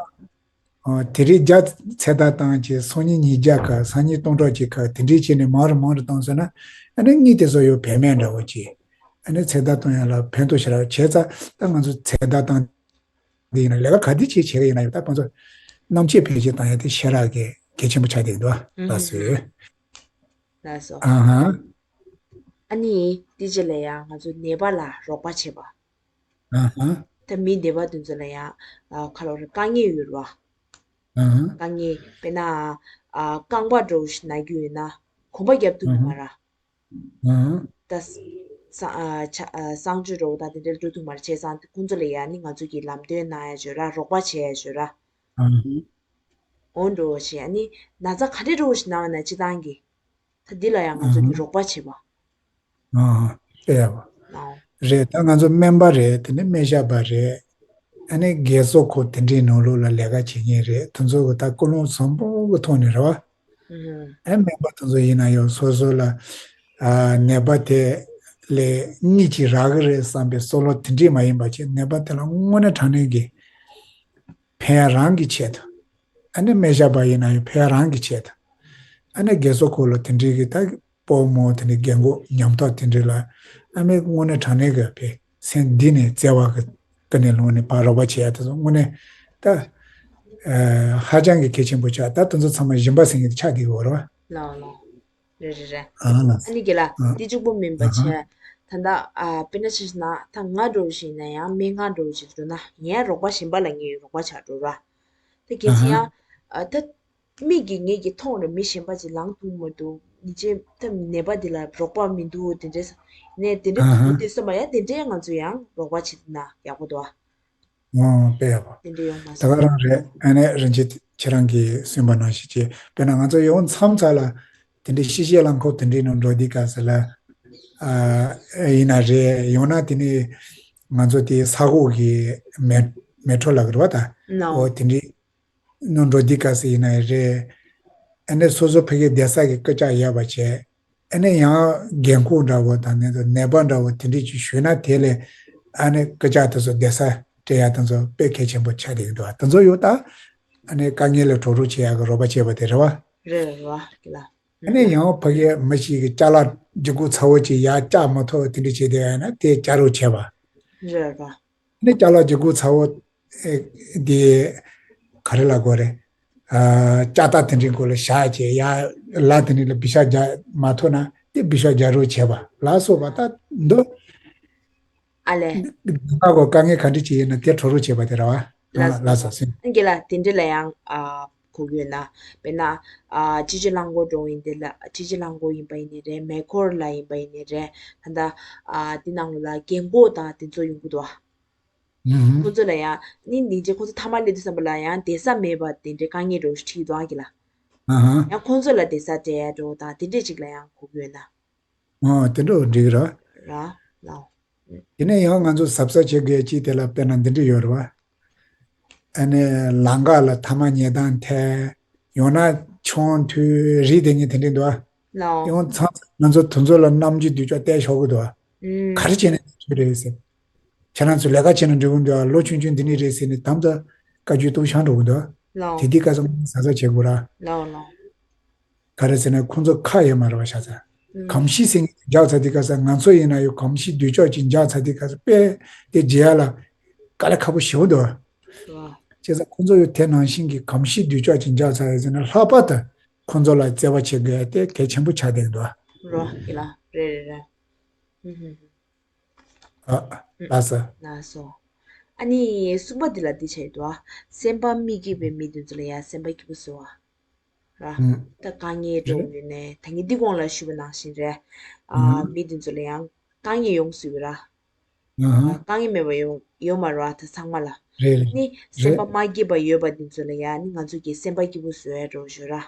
ཨོ། དེ་རིང་བརྒྱ་ཚེ་ཐར་བཏང་བྱས་སང་ཉིན་ཉིས་བརྒྱ་ཁ་སང་ཉིན་སྟོང་ཕྲག་གཅིག་ཁ་དེ་འདྲའི་བྱས་ནས་མང་རུ་མང་རུ་བཏང་སོང་ན། ཨ་ནི་གཉིད་དེ་ཚོ་ཡོད་བེད་མེད་འདྲ་བོ་ཅིག་ཨ་ནི་ཚེ་ཐར་གཏོང་ཡ་ལ་ཕན་ཐོགས་ཞེ་དྲག་བྱས་ཙང་ད་ང་ཚོ་ཚེ་ཐར་བཏང་འདི་ཡིན་ན་ལས་ཀ་ག་དེ་བྱས་བྱེད་ཀྱི་ཡིན་ན་ཡང་ད་ང་ཚོ་རྣམ་དཔྱོད་བེད་སྤྱོད་བཏང་ཡ་དེ་ཞེ་དྲག་གི་གལ་ཆེན་པོ་ཆགས་བསྡད་འདུག་ལགས་སོ། ལགས་སོ། ཨ་ཧ། ཨ་ནི་དེ་རྗེས་ལ་ཡང་ང་ཚོ་ནད་པ་ལ་རོགས་པ་བྱེད་པ། ཨ་ཧ། ད་མི་སྡེ་པ་དེ་ཚོ་ལ་ཡང་ཨ་ཁ་ལོ་རེ་དཀའ་ངལ་ཡོད་རེད་བ། ཨ་ཧ། དཀའ་ངལ་དཔེར་ན་ཨ་རྐང་པ་འདྲ་བོ་ཞིག་ན་རྒྱུ་ཡོད་ན་གོམ་པ་རྒྱབ་ཐུབ་ཀྱི་མ་རེད། ཨ་ཧ། ད་ས་ཨ་ཆ་ཨ་གསང་སྤྱོད་འདྲ་བོ་ད་དེ་འདྲ་འགྲོ་ཐུབ་མ་རེད། བྱས་ཙང་ཁོང་ཚོ་ལ་ཡང་ནི་ང་ཚོ་གིས་ལམ་སྟོན་གནང་ཡ་བྱོས་ར། རོགས་པ་བྱེད་ཡ་བྱོས་ར། ཨ་ཧ། འོ་འདྲ་བོ་ཞིག་ཨ་ནི་ན་ཚ་ག་འདྲ་འདྲ་བོ་ཞིག་ན་བ་ན་སྤྱི་བཏང་གི་ད་འདི་ལ་ཡང་ང་ཚོ་གི་རོགས་པ་བྱེད་པ། ཨ་ཨ། དཔེ་ཡག་པོ། ཨོ། རེད། ད་ང་ཚོ་སྨན་པ་རེད། དེ་ནས་སྨན་ཞབས་པ་རེད། ཨ་ནི་རྒས་གསོ་ཁང་དེ་འདྲའི་ནང་ལོགས་ལ་ལས་ཀ་བྱེད་མཁན་རེད། དེ་ཚོ་གི་ད་ཀུན་སློང་བཟང་པོ་གི་ཐོག་ནས་རེད་བ། ཨ་སྨན་པ་དེ་ཚོ་ཡིན་ན་ཡང་སོ་སོ་ལ་ཨ་ནད་པ་དེ་ལས་གཉིད་ཅིག་རག་གི་རེད་བསམ་པའི་བསམ་བློ་དེ་འདྲས་མ་ཡིན་པ་བྱས། ནད་པ་དེ་ལ་དངོས་གནས་དྲང་གནས་ཀྱི་ཕན་ཡ་རང་གི་ཆེད་དུ། ཨ་ནི་སྨན་ཞབས་པ་ཡིན་ན་ཡང་ཕན་ཡ་རང་གི་ཆེད་དུ། ཨ་ནི་རྒས་གསོ་ཁང་ལ་དེ་འདྲའི་གི་ད་སྤོ་མོ་དེ་འདྲའི་རྒན་གོག་ཉམ་ཐག་དེ་འདྲའི་ལ་ཨ་མའི་དངོས་གནས་དྲང་གནས་གི་བའི་སེམས་འདི་ནས་བརྩེ་བ་གི་ཀུན་ནས་ལོང་ནས་ཕར་རོགས་པ་བྱེད་ཡ་དེ་ཚོ་དངོས་གནས་ད་ཨ་ཧ་ཅང་གི་གལ་ཆེན་པོ་ཆགས། ད་དེ་ཚོ་ཚང་མ་སྦྱིན་པ་ཟེར་མཁན་དེ་ཆགས་བསྡད་ཡོད་རེད་བ། ལགས་ལགས། རེད་རེད་རེད། ཨ་ལགས། ཨ་ནི་རྒན་ལགས། ཨ་དེ་གཅིག་པོ་མིན་པ་ཨ་ཧ། བྱས། ད་ལྟ་ཨ་དཔེར་ན་ཆ་བཞག་ན་ད་ང་འདྲ་བོ་ཞིག་ཡིན་ན་ཡང་སྨན་ཁང་འདྲ་བོ་ཞིག་འགྲོ་ན་ངའི་རོགས་པ་གཞན་པ་ལ་ངའི་རོགས་པ་བྱ་འགྲོ་ར། ད་གལ་ཨ་ཧ། སྲིད་ཡང་ཨ་ད་མིག་གིས་ངེད་ཀྱིས་མཐོང་རེད། མི་གཞན་པ་ཅིག་ལངས་ཐུབ་མི་འདུག་ཉིན་བྱེད་ཐབས་ནད་པ་འདི་ལ་རོགས་པ་མི་འདུག་དེ་འདྲས་ནས་དེ་འདྲས་ཨ་ཧ། དུས་སོ་མ་ཡ་དེ་འདྲས་ང་ཚོ་ཡང་རོགས་པ་བྱེད་ན་ཡག་པོ་འདུག་ཨ། ཨོ་དཔེ་ཡག་པོ། དེ་འདྲས་ཡོང་མ་ད་ག་སོང་། རང་རེད། ཨ་ནི་རིན་ཆེན་ཁྱེད་རང་གིས་གསུངས་པ་ནང་བཞིན་བྱས་དཔེར་ན་ང་ཚོ་ཡོང་མཚམས་ཚ་ལ་དེ་འདྲས་ཤི་བཤད་རླངས་འཁོར་དེ་འདྲས་ནང་འགྲོ་དུས་སྐབས་སུ་ལ་ཨ་ཡིན་ན་རེད། ཡང་ན་དེ་ནས་ང་ཚོ་དེ་ས་འོག་གི་མེ་མེ་ཊོ་ལབ་ཀྱི་རེད་བ་ད། ནོ། ཨོ་དེ་འདྲས། ནང་འགྲོ་དུས་སྐབས་སུ་ཡིན་ན་རེད། ཨ་ནི་སོ་སོ་ཕ་གིའི་བསྡད་ས་གི་སྐུལ་ལྕག་ཡོད་པ་བྱས། ཨ་ནི་ཡང་རྒན་འཁོགས་འདྲ་བོ་དང་ནད་ནད་པ་འདྲ་བོ་དེ་འདྲས་ཅིག་ཞུས་ན་དེ་ལས་ཨ་ནི་སྐུལ་ལྕག་དེ་ཚོ་བསྡད་ས་སྤྲད་ཡ་དེ་ཚོ་དཔེ་གལ་ཆེན་པོ་ཆགས་བསྡད་ཀྱི་འདུག་བ། དེ་ཚོ་ཡོད་ད། ཨ་ནི་དཀའ་ངལ་ལས་གྲོལ་རོགས་བྱེད་ཡ་གི་རོགས་པ་བྱས་པ་དེ་རེད་བ། རེད་རེད་བ་ཀི་ལ། ཨ་ནི་ཡང་ཕ་གིའི་མི་ཞིག་གིས་ཅ་ལག་ལྗིད་ཁོག་ཚ་བོ་ཅིག་ཡར་བཀྱག་མ་ཐུབ་དེ་འདྲ་བྱས་བསྡད་ཡོད་ན་དེ་བཀྱག་རོགས་བྱས་པ། རེད་རེད། ཨ་ནི་ཅ་ལག་ལྗིད་ཁོག་ཚ་བོ་ཨེ་དེ་ག་རེ་ལབ་དགོས་རེད། ཨ་ལྕགས་ཐག་དེ་འདྲའི་མགོ་ལ་བཞག་བྱས་ཡར་ལ་དེ་འདྲ་ལ་བི་ཤ་རྒྱག་མ་ཐུབ་ན་དེ་བི་ཤ་རྒྱག་རོགས་བྱས་པ་ལ་སོགས་པ་ད་འདུག་ཨ་ལས། ང་གོ་དཀའ་ངལ་ག་འདྲ་ཅིག་ཡིན་ན་དེ་གྲོགས་རོགས་བྱེད་པ་དེ་རེད་བ། ལགས་ལགས་སོ་སོ་སེམས། ཨང་རྒན་ལགས་དེ་འདྲ་ལ་ཡང་ཨ་གོ་གི་ཡོད་ན། དཔེར་ན་ཨ་སྤྱི་སྤྱོད་རླངས་འཁོར་འགྲོ་ཡིན་དེ་ལ་སྤྱི་སྤྱོད་རླངས་འཁོར་ཡིན་པ་ཡིན་ནའི་རེད། མེ་འཁོར་ལ་ཡིན་པ་ཡིན་ནའི་རེད། ད་ལྟ་ཨ་དེ་ནང་ལོགས་ལ་རྒན་གོག་དང་དེ་ཚོ་ཡོང་གི་འདུག་བ། ཨུ་ཧུམ། ཁོ་ཚོ་ལ་ཡང་ནི་སྙིང་རྗེ། ཁོ་ཚོ་མཐའ་མ་སླེབས་དུས་ཙམ་པ་ལ་ཡང་བསྡད་ས་མེད་པ་དེ་འདྲའི་དཀའ་ངལ་འདྲ་བོ་ཞིག་འཕྲད་ཀྱི་འདུག་ཨང་རྒན་ལགས། ཨ་ཧ། ཡང་ཁོ་ཚོ་ལ་བསྡད་ས་སྤྲད་ཡ་འདྲ་བོ་དང་དེ་འདྲས་ཅིག་ལ་ཡང་གོ་གི་ཡོད་ན། ཨོ་དེ་འདྲ་བོ་འགྲིག་གི་རེད། ར་ལའོ། དེ་ནས་ཡང་ང་ཚོ་གཟབ་གཟབ་བྱེད་དགོས་ཅིག་དེ་ལ་དཔེར་ན་འདི་འདྲ་ཡོད་རེད་བ། ཨ་ནི་ལམ་ཁ་ལ་ཐ་མག་ཉལ་སྟངས་ཐད། ཡང་ན་ཆང་འཐུང་རིགས་དེ་ཉིད་དེ་འདྲ་འདུག་ཨ། ལའོ། ཡང་ཚང་ང་ཚོ་དེ་ཚོ་ལ་རྣམ་འགྱུར་སྡུག་ཅག་བསྟན་ཆོག་གི་འདུག་ཨ། ཨུམ། ག་རེ་བྱས་ནས་འཐུང་རེད་ཟེར། ཁྱེད་རང་ཚོ་ལས་ཀ་བྱས་ན་འགྲིག་གི་འདུག་ཨ། ལོ་ཆུང་ཆུང་འདི་ནས་རེད་ཟེར་ནས་དམ་དུ་བཀའ་བཀྱོན་གཏུག་བཞག་འགྲོ་གི་འདུག་ཨ། ལའོ། དེ་དུས་སྐབས་སུ་ང་ཚོ་གཟབ་གཟབ་བྱེད་དགོས་ར། ལའོ་ལའོ། ག་རེ་ཟེར་ན་ཁོང་ཚོ་ཁ་ཡོད་མ་རེད་བ་ཤ་ཚ། ཨུམ། གོམས་གཤིས་ཟེར་མཁན་འཇགས་ཚར་དུས་སྐབས་སུ་ང་ཚོ་ཡིན་ན་ཡང་གོམས་གཤིས་སྡུག་ཅག་ཅིག་འཇགས་ཚར་དུས་སྐབས་སུ་དཔེ་དེ་བརྗེ་ཡ་ལ་དཀའ་ལས་ཁག་པོ་ཞེ་པོ་འདུག་བ། བྱས་ཙང་ཁོང་ཚོ་ཡང་དེ་ནང་བཞིན་གྱི་གོམས་གཤིས་སྡུག་ཅག་ཅིག་འཇགས་ཚར་ཡོད་ཟེར་ན་ལྷག་པར་དུ་ཁོང་ཚོ་ལ་བརྩེ་བ་བྱེད་དགོས་ཡ་དེ་གལ་ཆེན་པོ་ཆགས་བསྡད་འདུག་བ། རོ་ཡིན་ལ་རེད་རེད་རེད། ཧུམ་ཧུམ་ཧུམ། ཨ། ལགས་སོ། ལགས་སོ། ཨ་ནི་གསུམ་པ་འདི་ལ་འདི་བྱས་འདུག་ཨ། སེམས་པ་མི་སྐྱིད་པའི་མི་དེ་ཚོ་ལ་ཡང་སེམས་པ་སྐྱིད་པོ་བཟོ་བ། ར། ཨུམ། ད་དཀའ་ངལ་འགྲོ་ཡོད་ནས་ད་ངས་འདི་གོང་ལ་ཞུས་པ་ནང་བཞིན་རེད། ཨ། ཨུམ། མི་དེ་ཚོ་ལ་ཡང་དཀའ་ངལ་ཡོང་སྲིད་པ་ར། ཨ་ཧ། དཀའ་ངལ་མེད་པ་ཡོང་ཡོད་མ་རེད་བ་ད་ཚང་མ་ལ། རེད་རེད། ནི་སེམས་པ་རེད། མ་སྐྱིད་པ་ཡོད་པ་དེ་ཚོ་ལ་ཡང་ནི་ང་ཚོ་གིས་སེམས་པ་སྐྱིད་པོ་བཟོ་ཡ་འགྲོ་ཞུ་ར།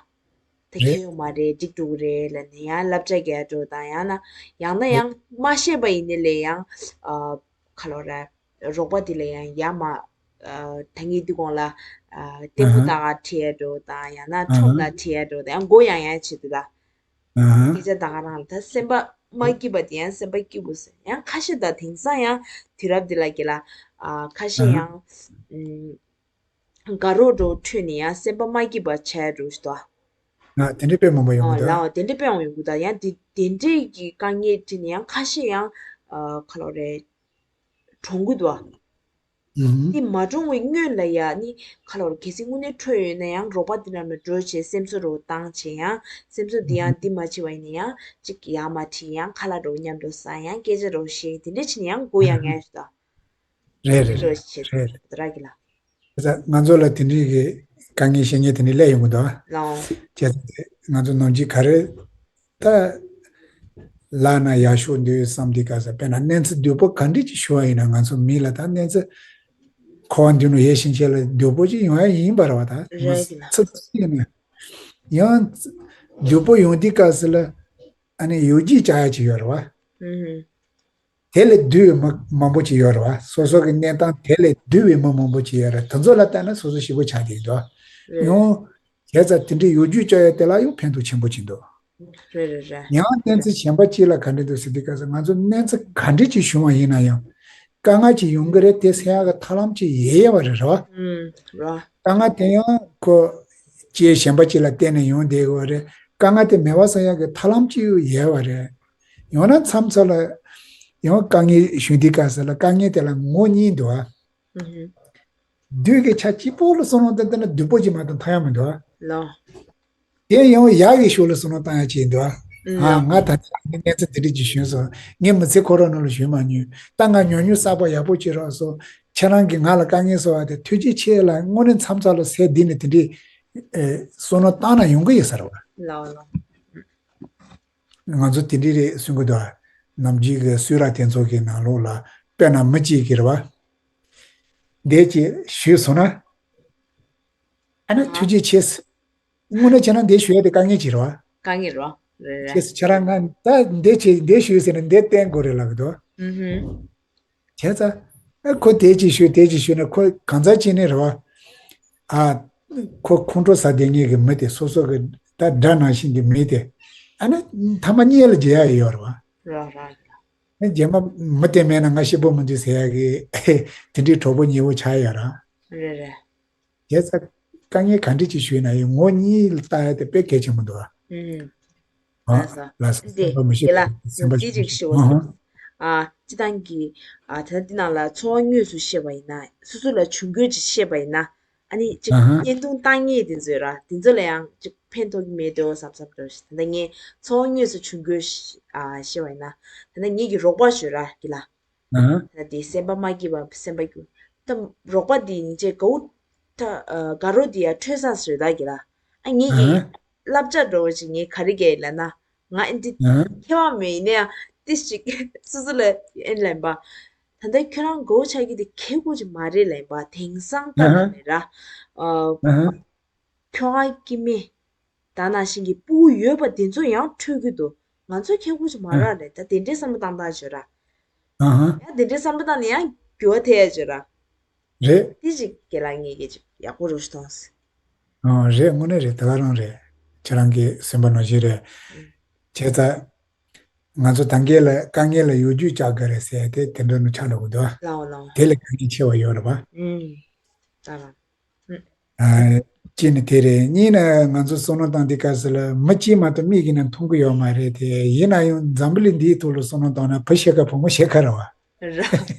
ད་ཁྱོད་རེད། ཡོད་མ་རེད་འགྲིག་འགྲོ་གི་རེད་ལབ་ནས་ཡང་བསླབ་བྱ་རྒྱག་འགྲོ་དང་ཡང་ན་ཡང་ན་ཡང་མ་ཤེས་པ་ཡིན་ནའི་ལས་ཡང་ཨ་ག་ལོ་ར་རོགས་པ་དེ་ལ་ཡང་ཡ་མ་ཨ་ད་ངས་འདི་གོང་ལ་ཨ་ལྟད་མོ་ཨ་ཧ། ལྟ་ག་ཁྲིད་ཡ་འགྲོ་དང་ཡང་ན་ཨ་ཁྲོམ་ཧ། ལ་ཁྲིད་ཡ་འགྲོ་དང་ཡང་མགོ་ཡང་ཡང་བྱེད་དུས་ལ་ཨ་ཧ། སྐད་ཆ་ད་ག་རང་ལ་ད་སེམས་པ་མ་སྐྱིད་པ་དེ་ཡང་སེམས་པ་སྐྱིད་པོ་ཟེར་ཡང་ཁ་ཤས་ད་དེང་སང་ཡང་དུས་རབས་འདི་ལ་གི་ལ་ཨ་ཁ་ཤས་ཨ་ཧ། ཡང་ཨུམ། དགའ་རོགས་འགྲོ་འཕྲོད་ནས་ཡང་སེམས་པ་མ་སྐྱིད་པ་བྱས་འགྲོ་ཞིག་ཏོ། ང་དེ་འདྲའི་དཔེ་མང་པོ་ཡོང་གི་འདུག་ཨ། ལའོ་དེ་འདྲའི་དཔེ་ཡང་ཡོང་གི་འདུག་ཡང་དེ་དེ་འདྲའི་གི་དཀའ་ངལ་འཕྲད་ནས་ཡང་ཁ་ཤས་ཡང་ཨ་ག་ལོ་རེད་གྲོངས་གི་འདུག་ཨ། ཨུ་ཧུམ། དེ་མ་གྲོངས་པའི་སྔོན་ལ་ཡ་ནི་ག་ལོ་རེད་གལ་སྲིད་དངོས་གནས་འཕྲོད་ཡོད་ན་ཡང་རོགས་པ་དེ་འདྲ་ལ་འགྲོ་བྱས་སེམས་གསོ་རོགས་བཏང་བྱས་ཡང་སེམས་གསོ་དེ་ཡང་དེ་མ་བྱས་པ་ཡིན་ན་ཡང་ཅིག་ཡར་མར་ཁྲིད་ཡང་ཁ་ལག་རོགས་མཉམ་དུ་ཟ་ཡང་སྐད་ཆ་རོགས་བཤད་དེ་འདྲ་བྱས་ནས་ཡང་མགོ་ཡང་ངལ་ཞིག་ཏོ། རེད་རེད་རེད་རེད། རེད་རེད། ང་ཚོ་ལ་དེ་འདྲའི་གི་དཀའ་ངལ་བཤད་མཁན་དེ་འདྲའི་སླེབས་ཡོང་གི་འདུག་ཨ། ལའོ། བྱས་ཙང་ང་ཚོ་ནམ་རྒྱུན་ག་རེ་ད་ལབ་ན་ཡག་ཤོས་འདུག་བསམ་དུས་སྐབས་སུ་དཔེར་ན་གནས་ཚུལ་སྡུག་པོ་ག་འདྲ་ཅིག་ཞུ་བ་ཡིན་ན་ང་ཚོ་མི་ལ་ད་གནས་ཚུལ་འཁོར་བ་འདི་ནང་ཡོད་བཞིན་ཆེ་ལ་སྡུག་པོ་ཅིག་ཡོང་ཡ་ཡིན་པ་རེད་བ། ད་མི་རེད་ལ། ཚིག་ཡིན་ན་ཡང་སྡུག་པོ་ཡོང་དུས་སྐབས་སུ་ལ་ཨ་ནི་ཡོ་རྒྱུས་བཅག་ཡ་ཅིག་ཡོད་རེད་བ། ཨུ་ཧུམ། དེ་ལས་བསྡུས་པའི་མི་མང་པོ་ཅིག་ཡོད་རེད་བ། སོ་སོ་གི་གནས་སྟངས་དེ་ལས་བསྡུས་པའི་མི་མང་པོ་ཅིག་ཡོད་རེད། དེ་ཚོ་ལ་བལྟས་ན་སོ་སོ་ཞེ་པོ་ཆགས་བསྡད་འདུག་རེད། ཡང་བྱས་ཙང་དེ་འདྲའི་ཡོ་རྒྱུས་བཅག་ཡ་དེ་ལ་ཡང་ཕན་ཐོགས་ཆེན་པོ་ཅིག་འདུག་རེད་རེད་རེད། ཡང་གནས་ཚུལ་གཞན་པ་ཅིག་ལ་ག་འདྲ་འདུག་ཟེར་དུས་སྐབས་སུ་ང་ཚོ་གནས་ཚུལ་ག་འདྲ་ཅིག་བྱུང་བ་ཡིན་ན་ཡང་དཀའ་ངལ་ཅིག་ཡོང་གི་རེད། དེ་སེལ་ཡ་གི་ཐབས་ལམ་ཅིག་ཡོད་ཡོད་པ་རེད་རེད་བ། ཨུམ། རེད། དཀའ་ངལ་དེ་ཡང་ཁོ་སྐྱེས་གཞན་པ་ཅིག་ལ་བརྟེན་ནས་ཡོང་བསྡད་ཡོད་རེད། དཀའ་ངལ་དེ་མེད་པ་བཟོ་ཡ་གི་ཐབས་ལམ་ཅིག་ཡོད་ཡོད་པ་རེད། ཡང་ན་མཚམས་མཚམས་ལ་ཡང་དཀའ་ངལ་བྱུང་དུས་སྐབས་སུ་ལ་དཀའ་ངལ་དེ་ལ་ངོ་གཉིས་འདུག་ཨ། ཨུ་ཧུམ། བདུད་ཀྱི་ཆ་གཅིག་པོ་ལ་བསམ་བློ་བཏང་བལྟས་ན་བདུད་པོ་གཅིག་མ་གཏོགས་མཐོང་ཡ་མི་འདུག་ཨ། ལོ། དེ་ཡང་ཡག་གི་ཕྱོགས་ལ་བསམ་བློ་བཏང་ཡ་གཅིག་འདུག་ཨ། ཨུ། ཨ་ལོ། ང་ད་ལྟ་གནས་ཚུལ་དེ་འདྲ་ཅིག་བྱུང་སོང་། ངས་མི་ཚེ་ཁོ་རང་ནང་ལ་བྱུང་མ་མྱོང་། ད་ང་ཉོ་ཉོ་གསར་པ་ཡག་པོ་ཅིག་རག་སོང་། ཁྱེད་རང་གིས་ང་ལ་དཀའ་ངལ་བཟོ་བ་དེ་ཐུགས་རྗེ་ཆེ་ལ་དངོས་གནས་མཚམས་མཚམས་ལ་སེམས་བདེ་ནས་དེ་འདྲའི་ཨེ་བསམ་བློ་བཏང་ན་ཡོང་གི་ཡོད་ས་རེད་བ། ལོ་ལོ། ང་ཚོ་དེ་འདྲའི་རེད་གསུང་གི་འདུག་ནམ་རྒྱུན་གྱི་གསུང་རབ་དེ་ཚོ་གི་ནང་ལོགས་ལ་དཔེར་ན་མི་གཅིག་གིས་རེད་བ། འདས་ཀྱི་ཞུས་སོང་ན། ཨ་ན་ཐུགས་རྗེ་ཆེ། དངོས་གནས་བྱས་ན་འདི་ཞུ་ཡ་དེ་དཀའ་ངལ་ཅིག་རེད་བ། དཀའ་ངལ་རེད་བ། རེད་རེད། ཁྱེད་ཁྱེད་རང་ང་ད་འདི་བྱེད་འདི་ཞུ་ཟེར་ན་འདི་བསྟན་དགོས་རེད་ལབ་ཀྱི་འདུག་ཨུ་ཧུམ། བྱས་ཙང་ཨ་ཁོ་དེ་ཅིག་ཞུ་དེ་ཅིག་ཞུ་ན་ཁོ་གང་ཟག་ཅིག་ནས་རེད་བ། ཨ་ཁོ་ཁོང་ཁྲོ་ཟ་བསྡད་མཁན་གྱི་མི་དེ་སོ་སོ་གི་ད་དགྲ་ནང་བཞིན་གྱི་མི་དེ་ཨ་ན་ཐ་མ་གཉིས་ལ་བརྗེ་ཡ་ཡོད་རེད་བ། རེད་རེད། ཨ་རྗེས་མ་མི་དེ་མེད་ན་ང་སྐྱིད་པོ་མི་འདུག་ཟེར་ཡ་གི་དེ་འདྲའི་གྲོགས་པོ་ཉེ་བོ་ཆགས་ཡོད་རེད། རེད་རེད། བྱས་ཙང་དཀའ་ངལ་ག་འདྲ་ཅིག་ཞུས་ན་ཡང་ངོ་གཉིས་ལ་ལྟ་ཡ་དེ་དཔེ་གལ་ཆེན་པོ་འདུག་ཨ། ཨུམ། ལགས་སོ། ལགས་སོ། འདི་སེམས་པ་མི་ཤེས་དེ་ལ་པ་སེམས་པ་འདི་ཅིག་ཤེས་པ་ཨ་ཧ། ཨ་སྤྱི་བཏང་གི་ཨ་ད་འདི་ནང་ལ་ཚོར་བ་དངོས་སུ་བཤད་པ་ཡིན་ན། སོ་སོ་ལ་བྱུང་རྒྱུ་ཅིག་བཤད་པ་ཡིན་ན། ཨ་ནི་ཅིག་ཨ་ཧ། བརྙན་ཐུང་བཏང་མཁན་དེ་ཚོས་ར་དེ་ཚོ་ལ་ཡང་ཅིག་ཕན་ཐོགས་ཀྱི་མེད་དོ་བསམ་བསམ་འདྲ་ཞིག་ད་ལྟ་ངས་ཚོར་བ་དངོས་སུ་བྱུང་རྒྱུ་ཨ་བཤད་པ་ཡིན་ན། ད་ལྟ་ངེད་ཀྱི་རོགས་པ་ཞོ་ར་གི་ལ། ཨ་ཧ། ད་དེ་སེམས་པ་མ་སྐྱིད་པ་སེམས་པ་སྐྱིད། ད་རོགས་པ་དེ་ཡིན་ཅེ་གའུ། ད་དགའ་རོགས་དེ་ཡ་འཕྲོད་ས་ཞོ་ད་གི་ལ། ཨ་ངེད་ཀྱི་ཨ་ཧ། བསླབ་བྱ་འགྲོ་བ་ཅིག་ངས་ག་རེ་གས་ལབ་ན། ང་ཨེ་འདི་ཨ་ཧ། མཁས་པ་མེད་ཡིན་ན་ཡང་ཏི་ཞིག་སོ་སོ་ལ་ཨེ་ལན་པ། ད་ལྟ་ཁྱོད་རང་མགོ་བོ་ཆགས་ཀྱི་དེ་ཁེ་གོ་ཅིག་མ་རེད་ལན་པ་དེང་སང་ལྟ་ཨ་ཧ། ནས་ར། ཨ་ཨ་ཧ། ཁྱོད་རང་སྐྱེ་དམན། ད་ནང་བཞིན་གྱི་སྤུ་གུ་ཡོད་པ་དེ་ཚོ་ཡང་འཕྲོད་ཀྱི་འདུག་ང་ཚོ་ཁེ་གོ་ཅིག་མ་ཨ་རག་ལས་ད་དེ་འདྲའི་བསམ་བློ་བཏང་སྟངས་བྱོས་ར། ཨ་ཧ། ཡང་དེ་འདྲའི་བསམ་བློ་བཏང་ནས་ཡང་འགྱུར་བ་ཐེབས་ཡ་བྱོས་ར། རེད། དེ་ཅིག་རྒན་ལགས་ངེད་ཀྱིས་ཅིག་ཡག་པོ་རུ་ཞིག་མཐོང་སོང་། ཨོ་རེད། དངོས་གནས་རེད། དེ་ག་རང་རེད། ཁྱེད་རང་གི་སེམས་པ་ནོར་བཞིན་རེད། ཨུམ། བྱས་ཙང་། ང་ཚོ་ད་གིན་ལ་དཀའ་ངལ་ལ་གཡོ་སྒྱུ་བཅག་དགོས་རེད་ཟེར་ཏེ་དེ་འདྲ་ནུ་ཆགས་འགྲོ་གི་འདུག་ལའོ་ལའོ། དེ་ལས་དཀའ་ངལ་ཆེ་བ་ཡོད་རེད་པ། ཨུམ། ད་རང་། ཨུམ། ཨ། གཅིག་ནི་དེ་རེད། གཉིས་ནི་ང་ཚོ་བསམ་བློ་བཏང་དུས་སྐབས་སུ་ལ་མི་གཅིག་མ་གཏོགས་མིག་གིས་ནི་མཐོང་གི་ཡོད་མ་རེད་དེ། ཡིན་ན་ཡང་འཛམ་བུ་གླིང་འདིའི་ཐོག་ལ་བསམ་བློ་བཏང་ན་བུ་ཤེས་ཁ་བུ་མོ་ཤེས་ཁ་རེད་བ། ར་ར་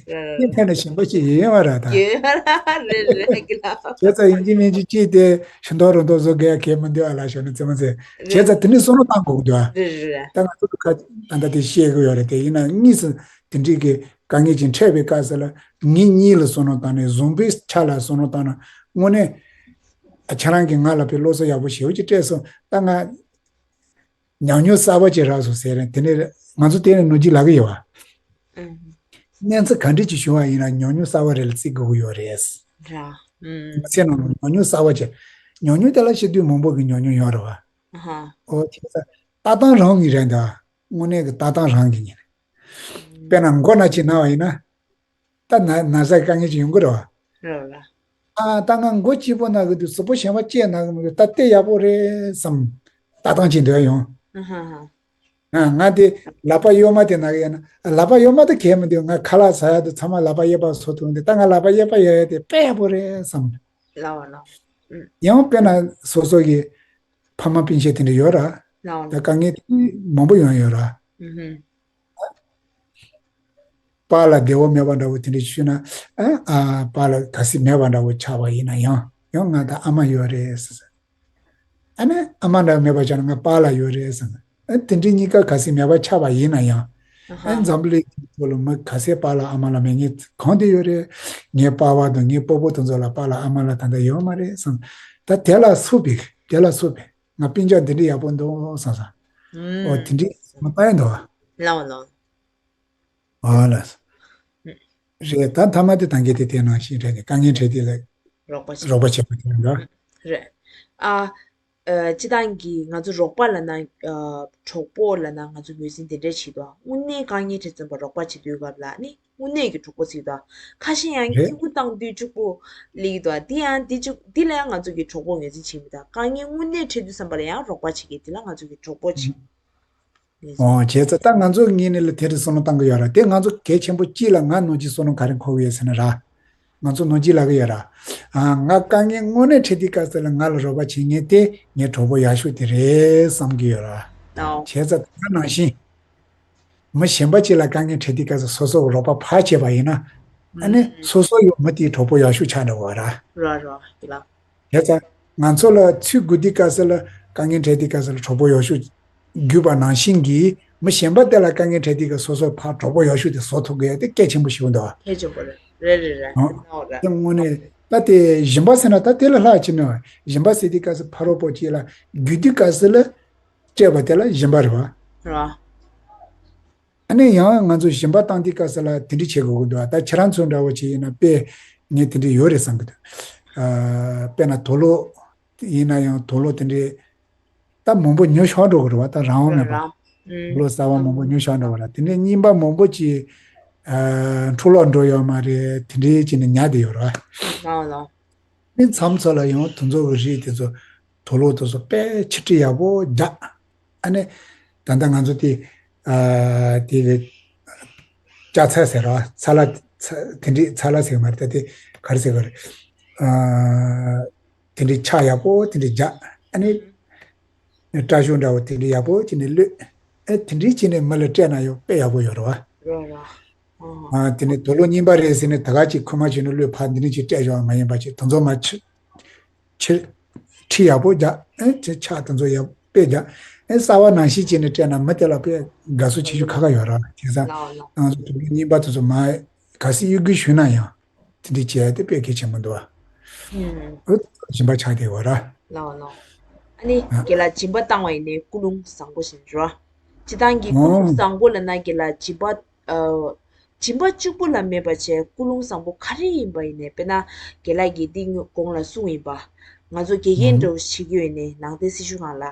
ར། ཕན་ན་གཞན་པ་ཅིག་ཡོད་ཡོད་མ་རེད་ད། ཡོད་ར་རེད་རེད་གི་ལ། བྱས་ཙང་ཡིན་གཅིག་མིན་གཅིག་གཅིག་དེ་ཤིང་ཏོག་རོ་ཏོག་བཟོ་དགོས་ཡ་གལ་མི་འདུག་ཨ་ལ་ཞོ་ནི་ཙེ་མོ་ཙེ། བྱས་རེད། ཙང་དེ་ནི་བསམ་བློ་བཏང་དགོས་ཀྱི་འདུག་ཨ། རེད་རེད་རེད། ད་ང་ཚོ་ཁ་ད་ལྟ་དེ་བཤད་གི་ཡོད་རེད་དེ། ཡིན་ན་གཉིས་སུ་དེ་འདྲའི་གི་དཀའ་ངལ་ཅིག་འཕྲད་པའི་སྐབས་སུ་ལ་ངེད་གཉིས་ལ་བསམ་བློ་བཏང་ནས་བཟང་པོའི་ཆ་ལ་བསམ་བློ་བཏང་ན་དངོས་གནས་ཨ་ཁྱེད་རང་གིས་ང་ལ་དཔེ་སློབ་གསོ་ཡག་པོ་ཞེ་པོ་ཅིག་སྤྲད་སོང་། ད་ང་ཉམས་མྱོང་གསར་པ་ཅིག་རག་སོང་ཟེར་རེད། དེ་ནས་ང་ཚོ་དེ་ནས་ནོར་གྱིས་ལབ་གི་ཡོད་བ། ཨུམ། གནས་ཚུལ་ག་འདྲ་ཅིག་བྱུང་བ་ཡིན་ན་ཉམས་མྱོང་གསར་པ་རེ་ལ་བརྩི་དགོས་ཀྱི་ཡོད་རེད། ར། ཨུམ། མ་ཚད་ན་ཉམས་མྱོང་གསར་པ་ཅིག་ཉམས་མྱོང་དེ་ལ་བཤད་དུས་མང་པོ་གི་ཉམས་མྱོང་ཡོད་རེད་བ། ཨ་ཧ། ཨོ་བྱས་ཙང་ལྟ་སྟངས་རང་གི་རེད་འདུག་དངོས་གནས་ཀྱི་ལྟ་སྟངས་རང་གི་ཡིན། དཔེར་ན་མགོ་ན་ཅིག་ན་བ་ཡིན་ན། ད་ན་ན་ཟ་གི་དཀའ་ངལ་ཅིག་ཡོང་གི་རེད་བ། རེད་ལ། ཨ་ད་ང་མགོ་གཅིག་པོ་ན་གི་འདུག་གཟུགས་པོ་གཞན་པ་ཅིག་ན་གི་མི་འདུག་ད་ལྟ་ཡག་པོ་རེད་བསམ། ལྟ་སྟངས་ཅིག་འདོད་ཡོང་། ཨ་ཧ་ཧ། ང་ང་དེ་ལག་པ་གཡོན་མ་དེ་ན་གི་ཡིན་ན་ལག་པ་གཡོན་མ་དེ་གལ་མི་འདུག་ང་ཁ་ལག་ཟ་ཡ་དེ་ཚང་མ་ལག་པ་གཡས་པ་བཟོ་ཐུབ་འདུག་ད་ང་ལག་པ་གཡས་པ་ཡོད་ཡ་དེ་དཔེ་ཡག་པོ་རེད་བསམ། ལའོ་ལའོ། ཨུམ། ཡང་དཔེར་ན་སོ་སོ་གི་ཕ་མ་སྤུན་མཆེད་དེ་འདྲ་ཡོད་ར། ལའོ་ད་ལའོ། དཀའ་ངལ་དེ་མང་པོ་ཡོང་ཡོད་ར། ཨུ་ཧུམ། པཱ་ལགས་བདེ་བོ་མེད་པ་འདྲ་བོ་དེ་འདྲ་ཞུས་ན། ཨ་ཨ་པཱ་ལགས་ག་སྲིད་མེད་པ་འདྲ་བོ་ཆགས་པ་ཡིན་ན་ཡང་ཡང་ང་ད་ཨ་མ་ཡོད་རེད་ཟེར། ཨ་ནི་ཨ་མ་འདྲ་མེད་པ་ཆགས་ན་ང་པཱ་ལགས་ཡོད་རེད་ཟེར། ཨ་དེ་འདྲའི་གཉིས་ཀ་ག་སྲིད་མེད་པ་ཆགས་པ་ཡིན་ན་ཡང་། ཨ་ཨ་ཧ། འཛམ་བུ་གླིང་ཐོག་ལ་མི་ག་སྲིད་པཱ་ལགས་ཨ་མ་ལགས་མེད་མཁན་གང་དེ་ཡོད་རེད། ངའི་པཱ་ཕ་དང་ངའི་སྤོ་བོ་དེ་ཚོ་ལ་པཱ་ལགས་ཨ་མ་ལགས་ད་ལྟ་ཡོད་མ་རེད་བསམ། ད་དེ་ལ་སུ་བི་དེ་ལ་སུ་བི་ང་སྤུན་ཀྱག་འདི་འདྲ་ཡག་པོ་འདུག་བསམ་བསམ། ཨོ་དེ་འདྲའི་མ་པ་ཡ་འདུག་ལའོ་ལའོ། ཨ་ལ། རེད། ད་མཐའ་མ་དེ་ད་གིན་དེ་དེ་ནང་བཞིན་རེད། དེ་དཀའ་ངལ་འཕྲད་དུས་ལ་རོགས་པ་བྱེད། རོགས་པ་བྱེད་པ་དེ་རེད་འདུག་རེད། ཨ། ཨ། སྤྱི་བཏང་གི་ང་ཚོ་རོགས་པ་ལབ་ན། ཨ། གྲོགས་པོ་ལབ་ན་ང་ཚོ་ངོས་འཛིན་དེ་འདྲས་བྱེད་དོ། དངོས་གནས་དཀའ་ངལ་འཕྲད་ཙམ་པ་རོགས་པ་བྱེད་དུས་སྐབས་ལ་ནི་དངོས་གནས་ཀྱི་གྲོགས་པོ་བརྩིས་དོ། ཁ་ཤས་ཡང་རེད། སྐྱིད་པོ་བཏང་དུས་སྐྱིད་པོ་སླེབས་དོ། དེ་ཡང་དེ་ཅུ་དེ་ལ་ཡང་ང་ཚོ་གི་གྲོགས་པོ་ངོས་འཛིན་བྱེད་མི་དང་། དཀའ་ངལ་དངོས་གནས་འཕྲད་དུས་ཙམ་པ་ལ་ཡང་རོགས་པ་བྱེད་མཁན་དེ་ལ་ང་ཚོ་གི་གྲོགས་པོ་བྱེད། ཨོ་བྱས་ཙང་ད་ང་ཚོ་ངོས་ནས་ལ་དེ་རིང་བསམ་བློ་བཏང་གི་ཡོད་ར། དེ་ང་ཚོ་གལ་ཆེན་པོ་གཅིག་ལ་ང་ནོར་གྱི་བསམ་བློ་ག་རེ་འཁོར་གི་ཡོད་ཟེར་ན་ར། ང་ཚོ་ནོར་གྱི་ལབ་གི་ཡོད་ར། ཨ་ང་དཀའ་ངལ་དངོས་གནས་འཕྲད་དུས་སྐབས་སུ་ལ་ང་ལ་རོགས་པ་བྱེད་མཁན་དེ་ངའི་གྲོགས་པོ་ཡག་ཤོས་དེ་རེད་བསམ་གི་ཡོད་ར། ཨོ། བྱས་ཙང་ད་ནང་བཞིན་མི་གཞན་པ་ཅིག་ལ་དཀའ་ངལ་འཕྲད་དུས་སྐབས་སུ་སོ་སོ་གི་རོགས་པ་ཕར་བྱས་པ་ཡིན་ན། ཨ་ནི་ཨུམ། སོ་སོ་ཡང་མི་དེའི་གྲོགས་པོ་ཡག་ཤོས་ཆགས་འགྲོ་གི་ཡོད་ར། ར་ར་དེ་ལ། བྱས་ཙང་ང་ཚོ་ལ་ཚུར་དགོས་དུས་སྐབས་སུ་ལ་དཀའ་ངལ་འཕྲད་དུས་སྐབས་སུ་ལ་གྲོགས་པོ་ཡག་ཤོས་དགོས་པ་ནང་བཞིན་གྱིས་མི་གཞན་པ་དེ་ལ་དཀའ་ངལ་འཕྲད་དུས་སྐབས་སོ་སོ་ཕར་གྲོགས་པོ་ཡག་ཤོས་དེ་བཟོ་ཐུབ་དགོས་ཡ་དེ་གལ་ཆེན་པོ་ཞིག་འདུག་གལ་ཆེན་པོ་རེད། རེད་རེད་རེད། ཨོ། ཨོ་རེད། དེ་དངོས་གནས་ད་དེ་སྦྱིན་པ་ཟེར་ན་ད་དེ་ལ་ལྷག་ཅིག་མེད་པ། སྦྱིན་པ་ཟེར་དུས་སྐབས་སུ་ཕ་རོལ་པོ་ཅིག་ལ་དགོས་དུས་སྐབས་སུ་ལ་སྤྲད་པ་དེ་ལ་སྦྱིན་པ་རེད་བ། རེད། ཨ་ནི་ཡང་ང་ཚོ་སྦྱིན་པ་བཏང་དུས་སྐབས་སུ་ལ་དེ་འདྲ་བྱེད་དགོས་ཀྱི་འདུག་ད་ཁྱེད་རང་ཚོ་འདྲ་བོ་ཅིག་ཡིན་ན་དཔེ་ངས་དེ་འདྲ་ཡོད་རེད་བསམ་གྱི་འདུག་ཨ། དཔེར་ན་དུག་ལོག་ཡིན་ན་ཡང་དུག་ལོག་དེ་འདྲའི་ད་མང་པོ་ཉོ་ཤོར་འགྲོ་གི་རེད་བ། ད་རང་དབང་མེད་པ། རང་། ཨུམ། དུག་ལོག་གསར་པ་མང་པོ་ཉོ་ཤོར་འགྲོ་བ་ར། དེ་འདྲའི་རྙིང་པ་མང་པོ་ཅིག་ཨ། འཕྲོ་བརླག་འགྲོ་ཡོད་མ་རེད། དེ་འདྲའི་ཅིག་ནས་ཉར་བསྡད་ཡོད་རེད་བ། ལའོ་ལའོ། ཨ་ནི་མཚམས་མཚམས་ལ་ཡང་དེ་ཚོ་གི་རིགས་དེ་ཚོ་དུག་ལོག་དེ་ཚོ་དཔེ་ཆིག་སྒྲིལ་ཡག་པོ་རྒྱག་ཨ་ནི་ད་ལྟ་ང་ཚོ་དེ་ཨ་དེ་གི་ལྕགས་ཚ་ཟེར་ར། ཚ་ལ་ཚ་དེ་འདྲའི་ཚ་ལ་ཟེར་གི་མ་རེད། ད་དེ་ག་རེ་ཟེར་གི་རེད། ཨ་དེ་འདྲའི་ཆག་ཡག་པོ་དེ་འདྲའི་རྒྱག་ཨ་ནི། སྐྲ་ཤོག་འདྲ་བོ་དེ་འདྲ་ཡག་པོ་བྱས་ནས་གློད། ཨེ་དེ་འདྲ་བྱས་ནས་མི་ལ་སྤྲད་ན་ཡང་དཔེ་ཡག་པོ་ཡོད་རེད་བ། རེད་རེད། ཨ། ཨ་དེ་ནས་དུག་ལོག་རྙིང་པ་རེད་ཟེར་ནས་ད་ག་ཅིག་ཁུག་མ་བྱས་ནས་གློད་ཕར་འདི་འདྲ་ཅིག་སྤྲད་བཞག་མ་ཡིན་པ་ཅིག་དེ་ཚོ་མ་ཕྱི་ཕྱིར་ཁྲིད་ཡག་པོ་རྒྱག་ཨེ་ཅིག་ཆག་དེ་ཚོ་ཡག་དཔེ་རྒྱག་ཨེ་གསར་བ་ནང་བཞིན་བྱས་ནས་སྤྲད་ན་མི་དེ་ལ་དཔེ་དགའ་བསུ་བྱེད་རྒྱུ་ཁག་ཁག་ཡོད་རེད་བ། དེང་སང་ལའོ་ལའོ། ང་ཚོ་དུག་ལོག་རྙིང་པ་དེ་ཚོ་མ་ག་སྲིད་གཡོ་འགུལ་ཞུས་ན་ཡང་དེ་འདྲ་བྱས་ཏེ་དཔེ་གལ་ཆེན་པོ་འདུག་བ། ཨུ། སྦྱིན་པ་ཆགས་བསྡད་ཡོད་ར། ལའོ་ལའོ། ཨ་ནི་ཨ། རྒན་ལགས་སྦྱིན་པ་བཏང་བ་ཡིན་ནའི་ཀུན་སློང་བཟང་པོ་ཞིག་རེད་བ། སྤྱིར་བཏང་གི་ཀུན་སློང་ཨོ། བཟང་པོ་ལབ་ན་རྒན་ལགས་སྦྱིན་པ། ཨ། སྦྱིན་པ་གཅིག་པུ་ལ་མེད་པ་བྱས་ཀུན་སློང་བཟང་པོ་ག་རེ་ཡིན་པ་ཡིན་ནའི་དཔེར་ན་རྒན་ལགས་ཀྱིས་འདི་གོང་ལ་གསུངས་ཡིན་པ། ང་ཚོ་དགེ་རྒན་ཨོ། འདྲ་བོ་བྱེད་ཀྱི་ཡོད་ནའི་ནང་བསྟན་སྲི་ཞུ་ཁང་ལ་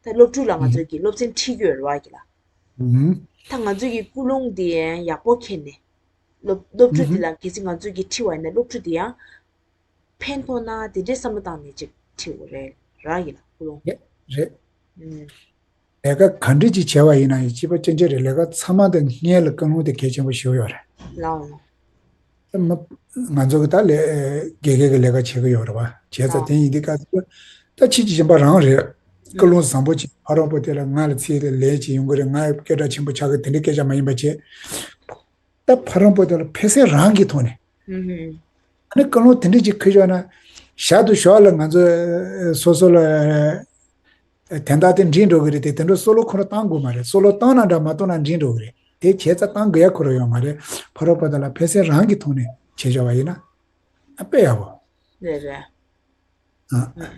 ད་སློབ་ཕྲུག་ལ་ང་ཨོ། ཚོ་གི་སློབ་ཚན་ཁྲིད་ཀྱི་ཡོད་རེད་བ་རྒན་ལགས། ཨོ། ད་ང་ཚོ་གི་ཀུན་སློང་འདི་ཡག་པོ་འཁྱེར་ནས། སློབ་སློབ་ཕྲུག་འདི་ལ་གལ་སྲིད་ང་ཚོས་ཀྱི་ཁྲིད་པ་ཡིན་ན་སློབ་ཕྲུག་འདི་ཡང་ཕན་ཐོགས་ན་དེ་འདྲའི་བསམ་བློ་བཏང་ནས་ཅིག་ཁྲིད་དགོས་རེད་ར་ཡིན་ལ་ཀུན་སློང་། རེད་རེད། ཨུམ། ལས་ཀ་ག་འདྲ་ཅིག་བྱས་པ་ཡིན་ན་ཡང་སྤྱི་པ་སྐྱོན་ཅན་རེད། ལས་ཀ་ཚང་མ་དང་སྔོན་ལ་ཀུན་སློང་དེ་གལ་ཆེན་པོ་ཞིག་ཡོད་རེད། ལའོ། ད་མ་ང་ཚོ་གི་ད་ལས་དགེ་རྒན་གྱི་ལས་ཀ་བྱེད་ཀྱི་ཡོད་རེད་བ། བྱས་ཙང་ལའོ། དེ་ཡིན་དུས་སྐབས་སུ་ད་ཁྱེད་ཀྱི་སྦྱིན་པ་རང་རེད། ཀུན་སློང་བཟང་པོ་ཅིག་ཕ་རོལ་པོ་དེ་ལ་ང་ལ་ཚེ་རིང་ལས་ཅིག་ཡོང་གི་རེད། ང་སྐད་གྲགས་ཆེན་པོ་ཆགས་ཀྱི་དེ་འདྲའི་སྐད་ཆ་མ་ཡིན་པ་བྱས། ད་ཕ་རོལ་པོ་དེ་ལ་ཕན་སེམས་རང་གི་ཐོག་ནས། ཨུ་ཧུ། ཨ་ནི་ཀུན་སློང་དེ་འདྲ་ཅིག་ཁུར་བཞག་ན་ཞར་དུ་ཞོར་ལ་ང་ཚོ་སོ་སོ་ལ་དན་རྟགས་དེ་འགྲིག་འགྲོ་གི་རེད་དེ། དེ་འདྲ་སོ་ལོ་ཁོ་རང་བཏང་དགོས་མ་རེད། སོ་ལོ་བཏང་ན་འདྲ་མ་བཏང་ན་འགྲིག་འགྲོ་གི་རེད་དེ། བྱས་ཙང་བཏང་དགོས་ཡ་ཁོ་རང་ཡོད་མ་རེད། ཕ་རོལ་པོ་དེ་ལ་ཕན་སེམས་རང་གི་ཐོག་ནས་བྱེད་ཆོག་པ་ཡིན་ན་ཨ་དཔེ་ཡག་པོ། རེད་རེད། ཨ། ཨ།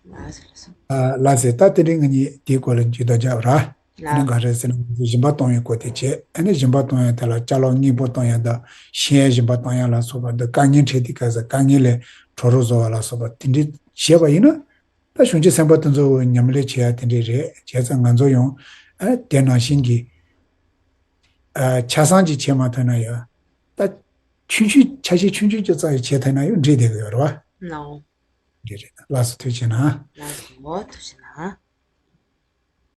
ལགས་སོ། ཨ། ལགས་སོ། ད་དེ་རིང་ང་གཉིས་དེའི་སྐོར་ལ་ཇུས་གཏོགས་བརྒྱབ་ར། ཨ་ནི་ལགས། ག་རེ་ཟེར་ན་ང་ཚོ་སྦྱིན་པ་གཏོང་བའི་སྐོར་དེ་བྱས། ཨ་ནི་སྦྱིན་པ་གཏོང་ཡ་དེ་ལ་ཅ་ལག་དངོས་པོ་གཏོང་ཡ་དང་ཤེས་ཡོན་སྦྱིན་པ་གཏོང་ཡ་ལ་སོགས་པ་འདི་དཀའ་ངལ་འཕྲད་དུས་སྐབས་སུ་དཀའ་ངལ་ལས་གྲོལ་རོགས་བཟོ་བ་ལ་སོགས་པ་དེ་འདྲའི་བྱས་པ་ཡིན་ན། ད་གཞུང་ཆེན་སེམས་དཔའ་དེ་ཚོ་ཉམས་ལེན་བྱེད་ཡ་དེ་འདྲའི་རེད། བྱས་ཙང་ང་ཚོ་ཡང་ཨ་དེ་ནང་བཞིན་གྱི་ཨ་ཆ་ཚང་ཅིག་བྱེད་མ་ཐུབ་ན་ཡང་ད་ཆུང་ཆུང་ཆ་ཤས་ཆུང་ཆུང་ཅིག་ཙམ་ཡང་བྱེད་ཐུབ་ན་ཡང་འགྲིག་བསྡད་ཀྱི་ཡོད་རེད་བ། ལའོ། འདི་རེད། ལགས་སོ། ཐུགས་རྗེ་གནང་། ལགས་སོ། ཐུགས་རྗེ་གནང་།